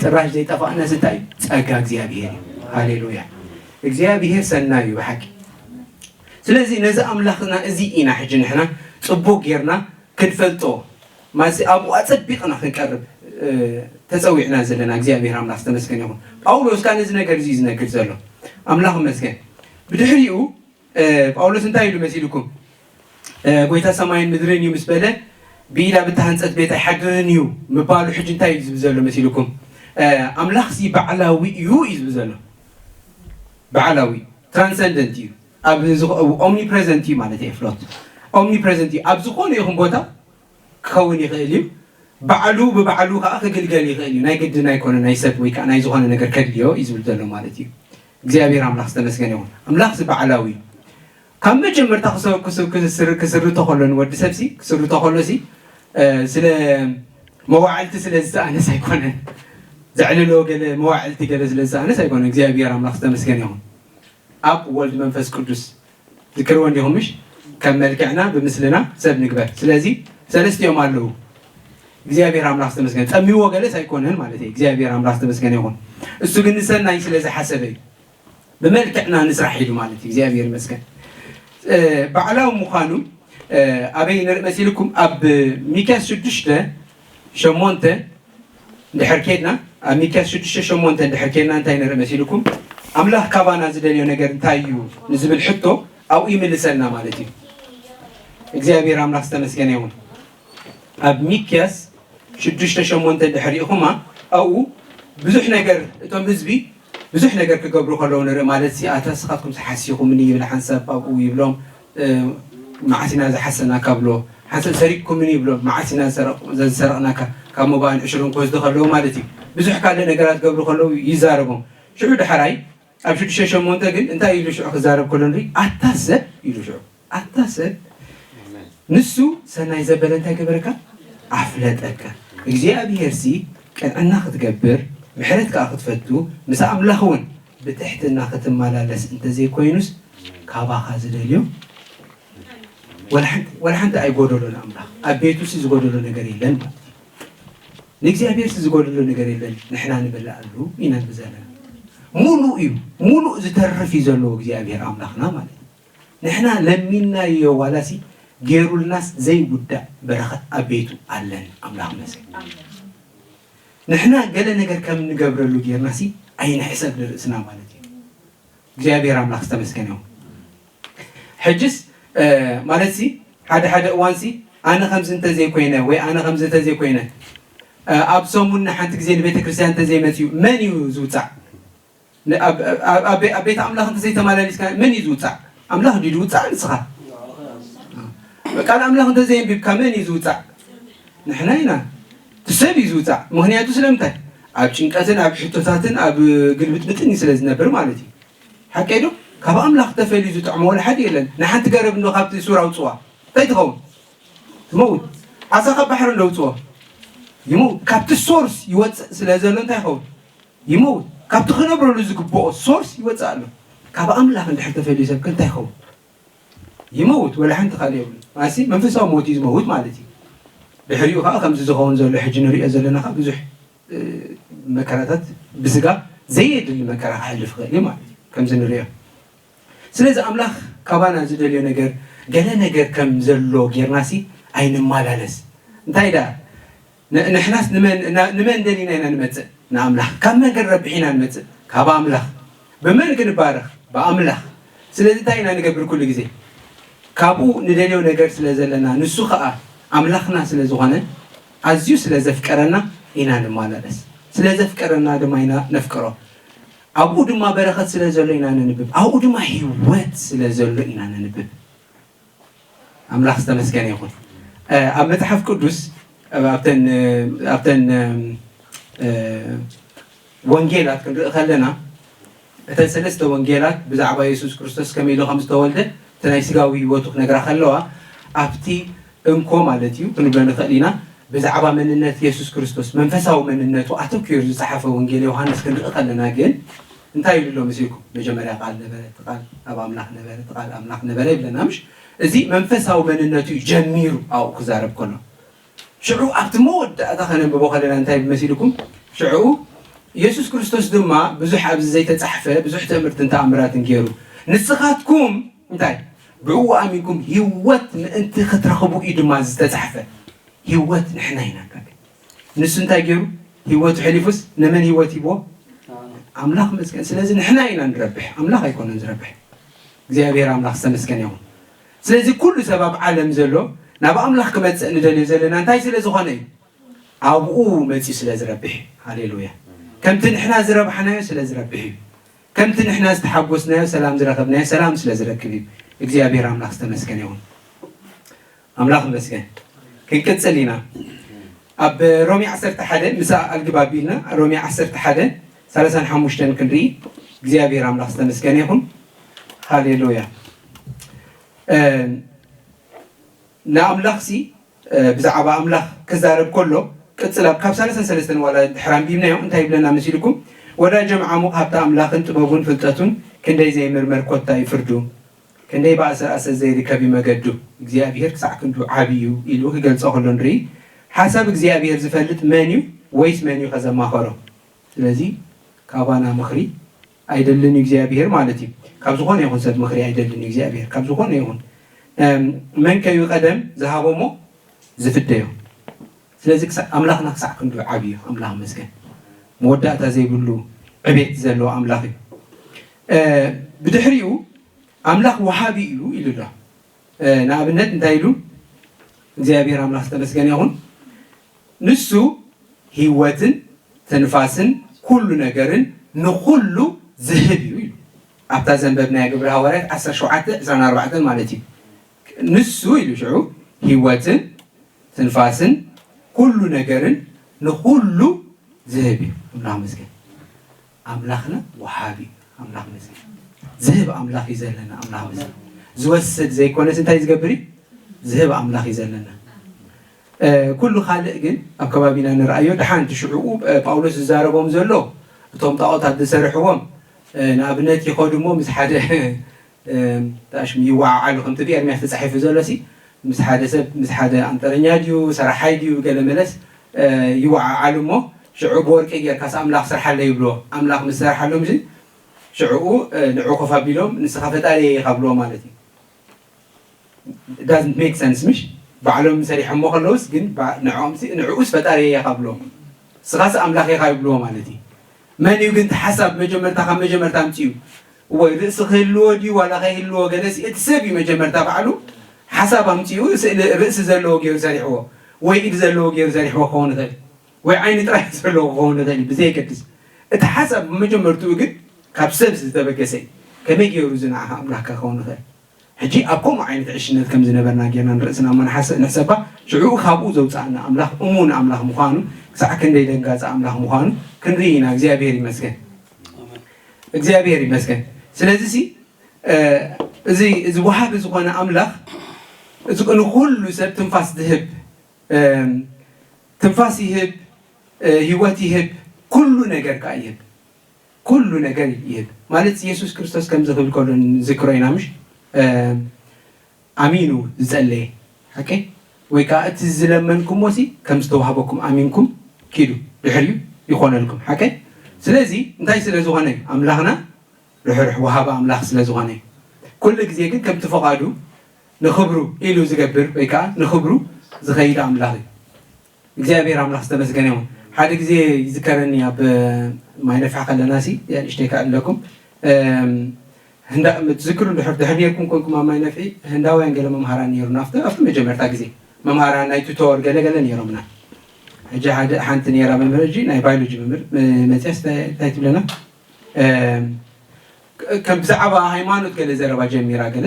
ጥራሽ ዘይጠፋእናስ እንታይ እዩ? ጸጋ እግዚኣብሔር እዩ። ሃሌሉያ። እግዚኣብሔር ሰናዩ እዩ ብሓቂ። ስለዚ ነዚ ኣምላኽና እዚ ኢና ሕጂ ንሕና ጽቡቕ ጌርና ክንፈልጦ፣ ማሲ ኣብኡ ኣጸቢቕና ክንቀርብ፣ እ፣ ተጸዊዕና ዘለና። እግዚኣብሔር ኣምላኽ ዝተመስገነ ይኹን። ጳውሎስ ከኣ ነዚ ነገር እዚ እዩ ዝነግር ዘሎ። ኣምላኽ ይመስገን። ብድሕሪኡ፣ እ፣ ጳውሎስ እንታይ ኢሉ መሲልኩም? እ፣ "ጎይታ ሰማይን ምድርን እዩ" ምስ በለ፣ "ብኢዳ ብተሃንጸት ቤት ኣይሓድርን እዩ" ምባሉ ሕጂ እንታይ እዩ ዝብል ዘሎ መሲልኩም? እ፣ ኣምላኽሲ ባዕላዊ እዩ እዩ ዝብል ዘሎ። ባዕላዊ፣ ትራንሰንደንት እዩ። ኣብ ዝኸ-፣ ኦምኒፕረዘንት እዩ ማለት እየ፣ ፍሎት። ኦምኒፕረዘንት እዩ። ኣብ ዝኾነ ይኹን ቦታ ክኸውን ይኽእል እዩ። ባዕሉ ብባዕሉ ከዓ ክግልገል ይኽእል እዩ። ናይ ግድን ኣይኮነ ናይ ሰብ ወይ ከዓ ናይ ዝኾነ ነገር ከድልዮ እዩ ዝብል ዘሎ ማለት እዩ። እግዚኣብሔር ኣምላኽ ዝተመስገነ ይኹን። ኣምላኽሲ ባዕላዊ እዩ። ካብ መጀመርታ ክሰ-፣ ክስ-፣ ክስር-፣ ክስርቶ ከሎ ንወዲ ሰብሲ፣ ክስርቶ ከሎሲ፣ እ፣ ስለ መዋዕልቲ ስለ ዝሰኣነስ ኣይኮነን። ዘዕልሎ ገለ መዋዕልቲ ገለ ስለ ዝሰኣነስ ኣይኮነን። እግዚኣብሔር ኣምላኽ ዝተመስገነ ይኹን። ኣብ ወልድ መንፈስ ቅዱስ ዝክርዎ እንዲኹም ምሽ? ከም መልክዕና ብምስልና ሰብ ንግበር። ስለዚ ሰለስቲኦም ኣለዉ። እግዚኣብሔር ኣምላኽ ዝተመስገነ። ጠሚዎ ገለስ ኣይኮነን ማለት እዩ። እግዚኣብሔር ኣምላኽ ዝተመስገነ ይኹን። እሱ ግን ንሰናይ ስለ ዝሓሰበ እዩ። ብመልክዕና ንስራሕ ኢሉ ማለት እዩ። እግዚኣብሔር ይመስገን። እ፣ ባዕላዊ ምዃኑ፣ እ፣ ኣበይ ንርኢ መሲልኩም? ኣብ ሚክያስ ሽዱሽተ ሸሞንተ እንድሕር ኬድና፣ ኣብ ሚክያስ ሽዱሽተ ሸሞንተ እንድሕር ኬድና እንታይ ንርኢ መሲልኩም? ኣምላኽ ካባና ዝደልዮ ነገር እንታይ እዩ ንዝብል ሕቶ ኣብኡ ይምልሰልና ማለት እዩ። እግዚኣብሔር ኣምላኽ ዝተመስገነ ይኹን። ኣብ ሚክያስ ሽዱሽተ ሸሞንተ እንድሕር ርኢኹማ፣ ኣብኡ ብዙሕ ነገር፣ እቶም ህዝቢ ብዙሕ ነገር ክገብሩ ከለዉ ንርኢ ማለት ሲ፣ ኣታ ንስኻትኩም ሓሲኹምኒ ይብል ሓንሳብ ኣብኡ ይብሎም፣ እ፣ መዓስ ኢና ዝሓሰና ካብ ብሎ፣ ሓንሳብ ሰሪቅኩምኒ ይብሎም። መዓስ ኢና ዝሰረቕ- ዘዝሰረቕናካ? ካብ መባእን ዕሽርን ክወስዱ ከለዉ ማለት እዩ። ብዙሕ ካልእ ነገራት ገብሩ ከለዉ ይዛረቦም። ሽዑ ዳሕራይ ኣብ ሽዱሽተ ሸሞንተ ግን እንታይ ኢሉ ሽዑ ክዛረብ ከሎ ንርኢ፣ ኣታ ሰብ ኢሉ ሽዑ፣ ኣታ ሰብ፣ ንሱ ሰናይ ዘበለ እንታይ ገበረካ? ኣፍለጠካ። እግዚኣብሄርሲ ቅንዕና ክትገብር፣ ምሕረት ከኣ ክትፈቱ፣ ምስ ኣምላኽ እውን ብትሕትና ክትመላለስ እንተዘይኮይኑስ፣ ካባኻ ዝደልዮ ወላ ሓንቲ- ወላ ሓንቲ ኣይጎደሎን ኣምላኽ። ኣብ ቤቱሲ ዝጎደሎ ነገር የለን ማለት እዩ። ንእግዚኣብሔር ዝጎደሎ ነገር የለን። ንሕና ንበልዓሉ ኢና ንብል ዘለና። ሙሉእ እዩ፣ ሙሉእ ዝተርፍ እዩ ዘለዎ እግዚኣብሔር ኣምላኽና ማለት እዩ። ንሕና ለሚናዮ ዋላሲ ገይሩልናስ ዘይውዳእ በረኸት ኣብ ቤቱ ኣለን። ኣምላኽ መስገን። ንሕና ገለ ነገር ከም ንገብረሉ ጌርናሲ ኣይንሕሰብ ንርእስና ማለት እዩ። እግዚኣብሔር ኣምላኽ ዝተመስገነ ይኹን። ሕጅስ ማለት ሲ ሓደ ሓደ እዋንሲ ኣነ ከምዚ እንተዘይኮይነ ወይ ኣነ ከምዚ እንተዘይኮይነ ኣብ ሰሙን ንሓንቲ ግዜ ንቤተ ክርስቲያን እንተዘይመፅዩ መን እዩ ዝውፃዕ? ኣብ ቤተ ኣምላኽ እንተዘይተመላሊስካ መን እዩ ዝውፃዕ? ኣምላኽ ድዩ ዝውፃዕ? ንስኻ ቃል ኣምላኽ እንተዘየንቢብካ መን እዩ ዝውፃዕ? ንሕና ኢና። እቲ ሰብ እዩ ዝውፃዕ። ምክንያቱ ስለምንታይ? ኣብ ጭንቀትን ኣብ ሕቶታትን ኣብ ግልብጥብጥን እዩ ስለ ዝነብር ማለት እዩ። ሓቀይ ዶ? ካብ ኣምላኽ ተፈልዩ ዝጥዕሞ ወላ ሓደ የለን። ንሓንቲ ገረብ እንዶ ካብቲ ሱር ኣውፅዋ እንታይ ትኸውን? ትመውት። ዓሳ ካብ ባሕሪ እንዶ ኣውፅዎ ይመውት። ካብቲ ሶርስ ይወፅእ ስለ ዘሎ እንታይ ይኸውን? ይመውት። ካብቲ ክነብረሉ ዝግብኦ ሶርስ ይወፅእ ኣሎ። ካብ ኣምላኽ እንድሕር ተፈልዩ ሰብ ከ እንታይ ይኸውን? ይመውት። ወላ ሓንቲ ካልእ የብሉ። ማሲ መንፈሳዊ ሞት እዩ ዝመውት ማለት እዩ። ድሕሪኡ ከዓ ከምዚ ዝኸውን ዘሎ ሕጂ ንሪኦ ዘለና ከዓ ብዙሕ መከራታት ብስጋ ዘየድሊ መከራ ክሕልፍ ይኽእል እዩ ማለት እዩ ከምዚ ንሪኦ። ስለዚ ኣምላኽ ካባና ዝደልዮ ነገር ገለ ነገር ከም ዘሎ ጌርናሲ ኣይንመላለስ። እንታይ ደኣ ንሕናስ ንመን ደሊና ኢና ንመፅእ? ንኣምላኽ። ካብ መን ክንረብሕ ኢና ንመፅእ? ካብ ኣምላኽ። ብመን ክንባረኽ? ብኣምላኽ። ስለዚ እንታይ ኢና ንገብር ኩሉ ግዜ? ካብኡ ንደልዮ ነገር ስለ ዘለና ንሱ ኸኣ ኣምላኽና ስለ ዝኾነ ኣዝዩ ስለ ዘፍቀረና ኢና ንመላለስ። ስለ ዘፍቀረና ድማ ኢና ነፍቅሮ። ኣብኡ ድማ በረኸት ስለ ዘሎ ኢና ነንብብ። ኣብኡ ድማ ህይወት ስለ ዘሎ ኢና ነንብብ። ኣምላኽ ዝተመስገነ ይኹን። ኣብ መጽሓፍ ቅዱስ ኣብተን ኣብተን ወንጌላት ክንርኢ ከለና እተን ሰለስተ ወንጌላት ብዛዕባ የሱስ ክርስቶስ ከመይ ኢሉ ከም ዝተወልደ እቲ ናይ ስጋዊ ህይወቱ ክነግራ ከለዋ ኣብቲ እንኮ ማለት እዩ ክንብሎ ንኽእል ኢና። ብዛዕባ መንነት የሱስ ክርስቶስ መንፈሳዊ መንነቱ ኣተኪሩ ዝጸሓፈ ወንጌል ዮሃንስ ክንርኢ ከለና ግን እንታይ ኢሉ ኣሎ መሲልኩም? መጀመርያ ቃል ነበረ፣ እቲ ቃል ኣብ ኣምላኽ ነበረ፣ እቲ ቃል ኣምላኽ ነበረ ይብለና ምሽ? እዚ መንፈሳዊ መንነቱ እዩ ጀሚሩ ኣብኡ ክዛረብ ከሎ። ሽዑ ኣብቲ መወዳእታ ከነንብቦ ከለና እንታይ መሲልኩም? ሽዑ የሱስ ክርስቶስ ድማ ብዙሕ ኣብዚ ዘይተጻሕፈ ብዙሕ ትእምርትን ተኣምራትን ገይሩ። ንስኻትኩም እንታይ ብእኡ ኣሚንኩም ህይወት ምእንቲ ክትረኽቡ እዩ ድማ ዝተጻሕፈ። ህይወት ንሕና ኢና ንረክብ። ንሱ እንታይ ገይሩ? ህይወቱ ሕሊፉስ ንመን ህይወት ሂብዎ? ኣምላኽ መስገን። ስለዚ ንሕና ኢና ንረብሕ፣ ኣምላኽ ኣይኮነን ዝረብሕ። እግዚኣብሔር ኣምላኽ ዝተመስገነ ይኹን። ስለዚ ኩሉ ሰብ ኣብ ዓለም ዘሎ ናብ ኣምላኽ ክመጽእ ንደልዮ ዘለና እንታይ ስለ ዝኾነ እዩ? ኣብኡ መጺኡ ስለ ዝረብሕ እዩ። ሃሌሉያ። ከምቲ ንሕና ዝረብሓናዮ ስለ ዝረብሕ እዩ። ከምቲ ንሕና ዝተሓጎስናዮ ሰላም ዝረኸብናዮ ሰላም ስለ ዝረክብ እዩ። እግዚኣብሔር ኣምላኽ ዝተመስገነ ይኹን። ኣምላኽ ይመስገን። ክንቅጽል ኢና። ኣብ ሮሜ ዓሰርተ ሓደ ምሳ ኣልግብ ኣቢልና ሮሜ ዓሰርተ ሓደ ሰላሳን ሓሙሽተን ክንርኢ እግዚኣብሔር ኣምላኽ ዝተመስገነ ይኹን። ሃሌሉያ። ንኣምላኽሲ ብዛዕባ ኣምላኽ ክዛረብ ከሎ ቅጽል ኣብ ካብ ሰላሳን ሰለስተን ዋላ ድሕር ኣንቢብናዮ እንታይ ይብለና መሲልኩም? ወዳጆም ዓሙቕ ሃብቲ ኣምላኽን ጥበቡን ፍልጠቱን ክንደይ ዘይምርመር ኮታ እዩ ፍርዱ። ክንደይ ብኣሰር ኣሰር ዘይርከብ እዩ መገዱ እግዚኣብሔር ክሳዕ ክንዱ ዓቢ እዩ ኢሉ ክገልጾ ከሎ ንርኢ። ሓሳብ እግዚኣብሔር ዝፈልጥ መን እዩ ወይስ መን እዩ ከዘማኸሮ? ስለዚ ካባና ምኽሪ ኣይደልን እዩ እግዚኣብሔር ማለት እዩ። ካብ ዝኾነ ይኹን ሰብ ምኽሪ ኣይደልን እዩ እግዚኣብሔር ካብ ዝኾነ ይኹን። መን ከዩ ቀደም ዝሃቦሞ ዝፍደዮ። ስለዚ ኣምላኽና ክሳዕ ክንዱ ዓቢ እዩ። ኣምላኽ መስገን መወዳእታ ዘይብሉ ዕቤት ዘለዎ ኣምላኽ እዩ። ብድሕሪኡ ኣምላኽ ወሃቢ እዩ ኢሉ ኣሎ። ንኣብነት እንታይ ኢሉ እግዚኣብሔር ኣምላኽ ዝተመስገነ ይኹን ንሱ ህይወትን ትንፋስን ኩሉ ነገርን ንኹሉ ዝህብ እዩ ኢሉ ኣብታ ዘንበብናያ ግብሪ ሃዋርያት ዓሰርተ ሸውዓተ ዕስራን ኣርባዕተን ማለት እዩ። ንሱ ኢሉ ሽዑ ህይወትን ትንፋስን ኩሉ ነገርን ንኹሉ ዝህብ እዩ። ኣምላኽ መስገን። ኣምላኽና ወሃቢ እዩ። ኣምላኽ መስገን። ዝህብ ኣምላኽ እዩ ዘለና። ኣምላኽ መስገን። ዝወስድ ዘይኮነስ እንታይ ዝገብር እዩ? ዝህብ ኣምላኽ እዩ ዘለና። ኩሉ ካልእ ግን ኣብ ከባቢና ንርኣዮ። ደሓንቲ ሽዕኡ ጳውሎስ ዝዛረቦም ዘሎ እቶም ጣዖታት ዝሰርሕዎም ንኣብነት ይኸዱ እሞ ምስ ሓደ ታሽም ይወዓዓሉ። ከምቲ ብኤርምያስ ተፃሒፉ ዘሎ ሲ ምስ ሓደ ሰብ ምስ ሓደ ኣንጠረኛ ድዩ ሰራሓይ ድዩ ገለ መለስ ይወዓዓሉ እሞ ሽዑ ብወርቂ ጌርካስ ኣምላኽ ስርሓለይ ይብልዎ። ኣምላኽ ምስ ሰርሓሎም እዚ ሽዕኡ ንዑ ኮፍ ኣቢሎም ንስኻ ፈጣሪ ኢኻ ብልዎ ማለት እዩ። It doesn't make sense ምሽ? ባዕሎም ሰሪሖሞ ከለውስ ግን ንዕኦምሲ ንዕኡስ ፈጣሪ ኢኻ ብልዎ። ንስኻስ ኣምላኽ ኢኻ ይብልዎ ማለት እዩ። መን እዩ ግን እቲ ሓሳብ መጀመርታ ካብ መጀመርታ ኣምፅኡ? ወይ ርእሲ ክህልዎ ድዩ ዋላ ከይህልዎ ገለሲ እቲ ሰብ እዩ መጀመርታ ባዕሉ ሓሳብ ኣምፅኡ ስእሊ ርእሲ ዘለዎ ገይሩ ሰሪሕዎ ወይ ኢድ ዘለዎ ገይሩ ሰሪሕዎ ክኸውን ይኽእል ወይ ዓይኒ ጥራይ ዘለዎ ክኸውን ይኽእል እዩ ብዘየገድስ እቲ ሓሳብ ብመጀመርትኡ ግን ካብ ሰብ ዝተበገሰ እዩ። ከመይ ገይሩ እዚ ንዓኻ ኣምላኽካ ክኸውን ይኽእል? ሕጂ ኣብ ከምኡ ዓይነት ዕሽነት ከም ዝነበርና ጌርና ንርእስና እሞ ንሓሰ- ንሕሰባ። ሽዑ ካብኡ ዘውፅኣና ኣምላኽ እሙን ኣምላኽ ምዃኑ ክሳዕ ክንደይ ደንጋፂ ኣምላኽ ምዃኑ ክንርኢ ኢና። እግዚኣብሔር ይመስገን። እግዚኣብሔር ይመስገን። ስለዚ ሲ እዚ እዚ ወሃቢ ዝኾነ ኣምላኽ እዚ ንኩሉ ሰብ ትንፋስ ዝህብ ትንፋስ ይህብ፣ ህይወት ይህብ፣ ኩሉ ነገር ከዓ ይህብ። ኩሉ ነገር ይህብ ማለት ኢየሱስ ክርስቶስ ከምዚ ክብል ከሎ ንዝክሮ ኢና ምሽ ኣሚኑ ዝጸለየ ሓቂ ወይ ከዓ እቲ ዝለመንኩሞ ሲ ከም ዝተዋህበኩም ኣሚንኩም ኪዱ ድሕሪኡ ይኾነልኩም ሓቂ። ስለዚ እንታይ ስለ ዝኾነ ኣምላኽና ርሕሩሕ ወሃቢ ኣምላኽ ስለ ዝኾነ ኩሉ ግዜ ግን ከምቲ ፈቓዱ ንኽብሩ ኢሉ ዝገብር ወይ ከዓ ንኽብሩ ዝኸይድ ኣምላኽ እዩ። እግዚኣብሔር ኣምላኽ ዝተመስገነ ይኹን። ሓደ ግዜ ይዝከረኒ ኣብ ማይ ነፍሒ ከለና ሲ ንእሽተይ ከዕልለኩም ህንዳ ትዝክሩ ድሕር ድሕር ነርኩም ኮንኩም ኣብ ማይ ነፍሒ ህንዳውያን ገለ መምሃራን ነይሩና ኣብቲ ኣብቲ መጀመርታ ግዜ መምሃራን ናይ ቱቶር ገለ ገለ ነይሮምና። ሕጂ ሓደ ሓንቲ ነይራ መምህር ሕጂ ናይ ባዮሎጂ መምህር መፅያስ እንታይ ትብለና? ከም ብዛዕባ ሃይማኖት ገለ ዘረባ ጀሚራ ገለ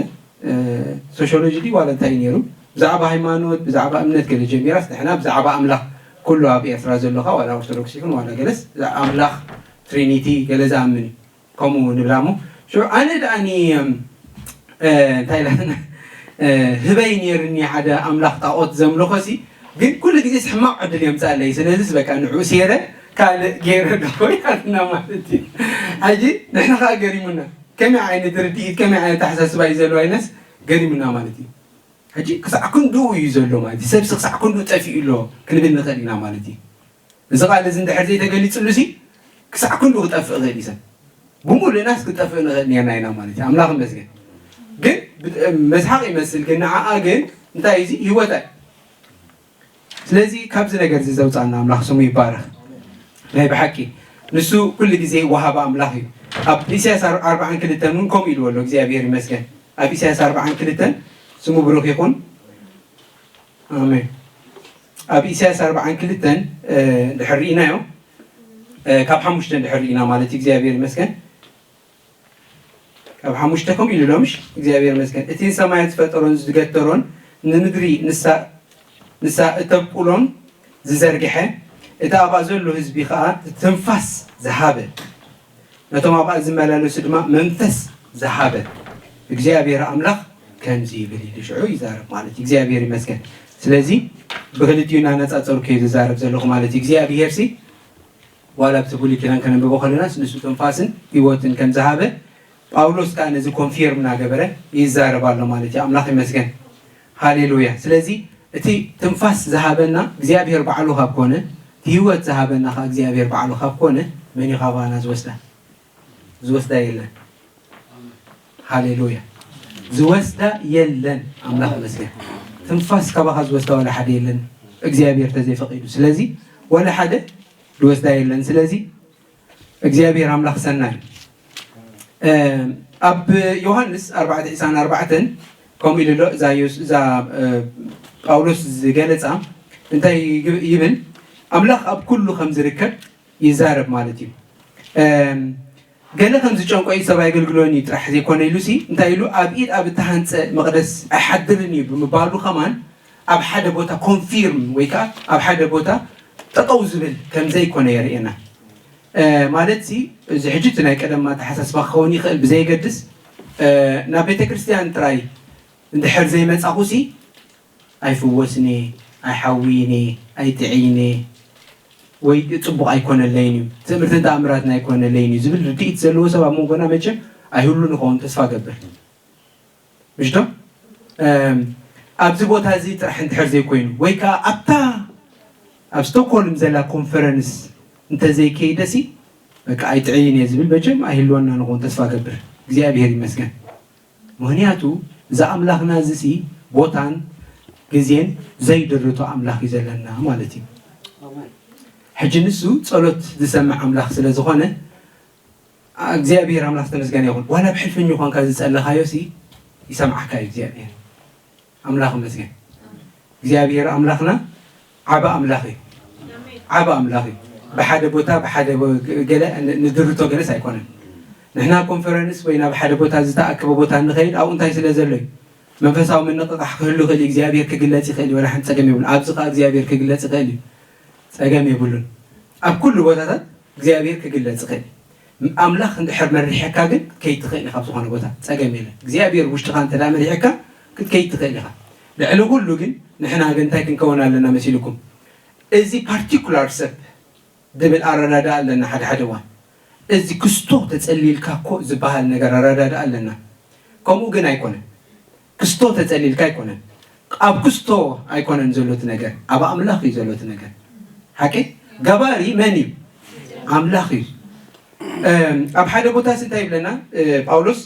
ሶሽዮሎጂ ድዩ ዋላ እንታይ እዩ ነይሩ? ብዛዕባ ሃይማኖት ብዛዕባ እምነት ገለ ጀሚራስ ንሕና ብዛዕባ ኣምላኽ ኩሉ ኣብ ኤርትራ ዘለኻ ዋላ ኦርቶዶክስ ይኹን ዋላ ገለስ ኣምላኽ ትሪኒቲ ገለ ዝኣምን እዩ ከምኡ ንብላ እሞ ሽዑ ኣነ ደኣኒ እንታይ ኢላትና ህበይ ነይርኒ ሓደ ኣምላኽ ጣዖት ዘምልኾ ሲ ግን ኩሉ ግዜ ሕማቕ ዕድል የምፅኣለይ ስለዚስ በቃ ንዑ ሴረ ካልእ ገይረ ኣለኹ ኢላትና ማለት እዩ። ሕጂ ንሕና ከዓ ገሪሙና ከመይ ዓይነት ርድኢት ከመይ ዓይነት ኣተሓሳስባ እዩ ዘለዋ ኢልናስ ገሪሙና ማለት እዩ። ሕጂ ክሳዕ ክንድኡ እዩ ዘሎ ማለት እዩ። ሰብሲ ክሳዕ ክንድኡ ጠፊኡ ኣሎ ክንብል ንኽእል ኢና ማለት እዩ። እዚ ቃል እዚ እንድሕር ዘይተገሊፅሉ ሲ ክሳዕ ክንድኡ ክጠፍእ ይኽእል እዩ ሰብ። ብምሉእናስ ክጠፍእ ንኽእል ነርና ኢና ማለት እዩ። ኣምላኽ ይመስገን። ግን መስሓቕ ይመስል ግን ንዓኣ ግን እንታይ እዩ እዚ ህይወት ኣይ ስለዚ ካብዚ ነገር እዚ ዘውፃና ኣምላኽ ስሙ ይባረኽ። ናይ ብሓቂ ንሱ ኩሉ ግዜ ወሃቢ ኣምላኽ እዩ። ኣብ ኢሳያስ ኣርብዓን ክልተን እውን ከምኡ ኢልዎ ኣሎ እግዚኣብሔር ይመስገን። ኣብ ኢሳያስ ኣርብዓን ክልተን ስሙ ብሩኽ ይኹን። ኣሜን። ኣብ ኢሳያስ ኣርብዓን ክልተን ድሕር ርኢናዮ ካብ ሓሙሽተ ድሕር ርኢና ማለት እግዚኣብሔር ይመስገን ካብ ሓሙሽተ ከምኡ ኢሉ ሎምሽ እግዚኣብሔር ይመስገን እቲ ንሰማያት ዝፈጠሮን ዝገተሮን ንምድሪ ንሳ እተብቁሎን ዝዘርግሐ እቲ ኣብኣ ዘሎ ህዝቢ ከዓ ትንፋስ ዝሃበ ነቶም ኣብኣ ዝመላለሱ ድማ መንፈስ ዝሃበ እግዚኣብሔር ኣምላኽ ከምዚ ይብል ኢሉ ሽዑ ይዛረብ ማለት እዩ። እግዚኣብሔር ይመስገን። ስለዚ ብክልቲኡ እናነፃፀርኩ እየ ዝዛረብ ዘለኹ ማለት እዩ። እግዚኣብሔር ሲ ዋላ ኣብቲ ብሉይ ኪዳን ከነንብቦ ከለናስ ንሱ ትንፋስን ህይወትን ከም ዝሃበ ጳውሎስ ከዓ ነዚ ኮንፊርም እናገበረ ይዛረብ ኣሎ ማለት እዩ። ኣምላኽ ይመስገን። ሃሌሉያ። ስለዚ እቲ ትንፋስ ዝሃበና እግዚኣብሔር ባዕሉ ካብ ኮነ እቲ ህይወት ዝሃበና ከዓ እግዚኣብሔር ባዕሉ ካብ ኮነ መን እዩ ካባና ዝወስዳ? ዝወስዳ የለን። ሃሌሉያ። ዝወስዳ የለን። ኣምላኽ ይመስገን። ትንፋስ ካባኻ ዝወስዳ ዋላ ሓደ የለን እግዚኣብሔር ተዘይፈቒዱ። ስለዚ ዋላ ሓደ ዝወስዳ የለን። ስለዚ እግዚኣብሔር ኣምላኽ ሰናይ። ኣብ ዮሃንስ ኣርባዕተ ዕስራን ኣርባዕተን ከምኡ ኢሉ ኣሎ። እዛ ዮስ- እዛ እ፣ ጳውሎስ ዝገለጻ እንታይ ይግ- ይብል? ኣምላኽ ኣብ ኩሉ ከም ዝርከብ ይዛረብ ማለት እዩ። እም፣ ገለ ከም ዝጨንቆ እዩ ሰብ ኣይገልግሎን እዩ ጥራሕ ዘይኮነ ኢሉ ሲ እንታይ ኢሉ ኣብ ኢድ ኣብ እተሃንፀ መቕደስ ኣይሓድርን እዩ ብምባሉ ከማን ኣብ ሓደ ቦታ ኮንፊርም ወይ ከዓ ኣብ ሓደ ቦታ ጠጠው ዝብል ከም ዘይኮነ የርእየና። ማለት ሲ እዚ ሕጂ እቲ ናይ ቀደም ኣተሓሳስባ ክኸውን ይኽእል ብዘየገድስ፣ ናብ ቤተ ክርስቲያን ጥራይ እንድሕር ዘይመጻኹ ሲ ኣይፍወስን እየ፣ ኣይሓውይን እየ፣ ኣይጥዕይን እየ፣ ወይ ጽቡቕ ኣይኮነለይን እዩ፣ ትእምርትን ተኣምራትን ኣይኮነለይን እዩ ዝብል ርድኢት ዘለዎ ሰብ ኣብ መንጎና መቸም ኣይህሉ ንኸውን ተስፋ ገብር። ምሽቶ ኣብዚ ቦታ እዚ ጥራሕ እንድሕር ዘይኮይኑ ወይ ከዓ ኣብታ ኣብ ስቶክሆልም ዘላ ኮንፈረንስ እንተዘይከይደሲ በቃ ኣይጥዕይን እየ ዝብል መቸም ኣይህልወና ንኾን ተስፋ ገብር። እግዚኣብሔር ይመስገን። ምክንያቱ እዚ ኣምላኽና እዚ ሲ ቦታን ግዜን ዘይድርቶ ኣምላኽ እዩ ዘለና ማለት እዩ። ሕጂ ንሱ ጸሎት ዝሰምዕ ኣምላኽ ስለ ዝኾነ እግዚኣብሔር ኣምላኽ ተመስገን ይኹን። ዋላ ብሕልፍኝ ኳንካ ዝጸለኻዮ ሲ ይሰምዓካ እዩ እግዚኣብሔር። ኣምላኽ ይመስገን። እግዚኣብሔር ኣምላኽና ዓቢ ኣምላኽ እዩ። ዓቢ ኣምላኽ እዩ። ብሓደ ቦታ ብሓደ ገለ ንድርቶ ገለስ ኣይኮነን። ንሕና ኮንፈረንስ ወይ ናብ ሓደ ቦታ ዝተኣከበ ቦታ እንኸይድ ኣብኡ እንታይ ስለ ዘሎ እዩ? መንፈሳዊ ምንቕቓሕ ክህሉ ይኽእል እዩ። እግዚኣብሔር ክግለጽ ይኽእል እዩ። ወላ ሓንቲ ጸገም የብሉን። ኣብዚ ኸዓ እግዚኣብሔር ክግለጽ ይኽእል እዩ። ጸገም የብሉን። ኣብ ኩሉ ቦታታት እግዚኣብሔር ክግለጽ ይኽእል እዩ። ኣምላኽ እንድሕር መሪሐካ ግን ክትከይድ ትኽእል ኢኻ። ኣብ ዝኾነ ቦታ ጸገም የለን። እግዚኣብሔር ውሽጥኻ እንተ ደኣ መሪሐካ ክትከይድ ትኽእል ኢኻ። ልዕሊ ኩሉ ግን ንሕና ግን እንታይ ክንከውን ኣለና መሲልኩም? እዚ ፓርቲኩላር ሰብ ዝብል ኣረዳድኣ ኣለና ሓደ ሓደ እዋን። እዚ ክስቶ ተጸሊልካ እኮ ዝበሃል ነገር ኣረዳድኣ ኣለና። ከምኡ ግን ኣይኮነን። ክስቶ ተጸሊልካ ኣይኮነን። ኣብ ክስቶ ኣይኮነን ዘሎ እቲ ነገር፣ ኣብ ኣምላኽ እዩ ዘሎ እቲ ነገር። ሓቂ ገባሪ መን እዩ? ኣምላኽ እዩ። ኣብ ሓደ ቦታ ሲ እንታይ ይብለና ጳውሎስ?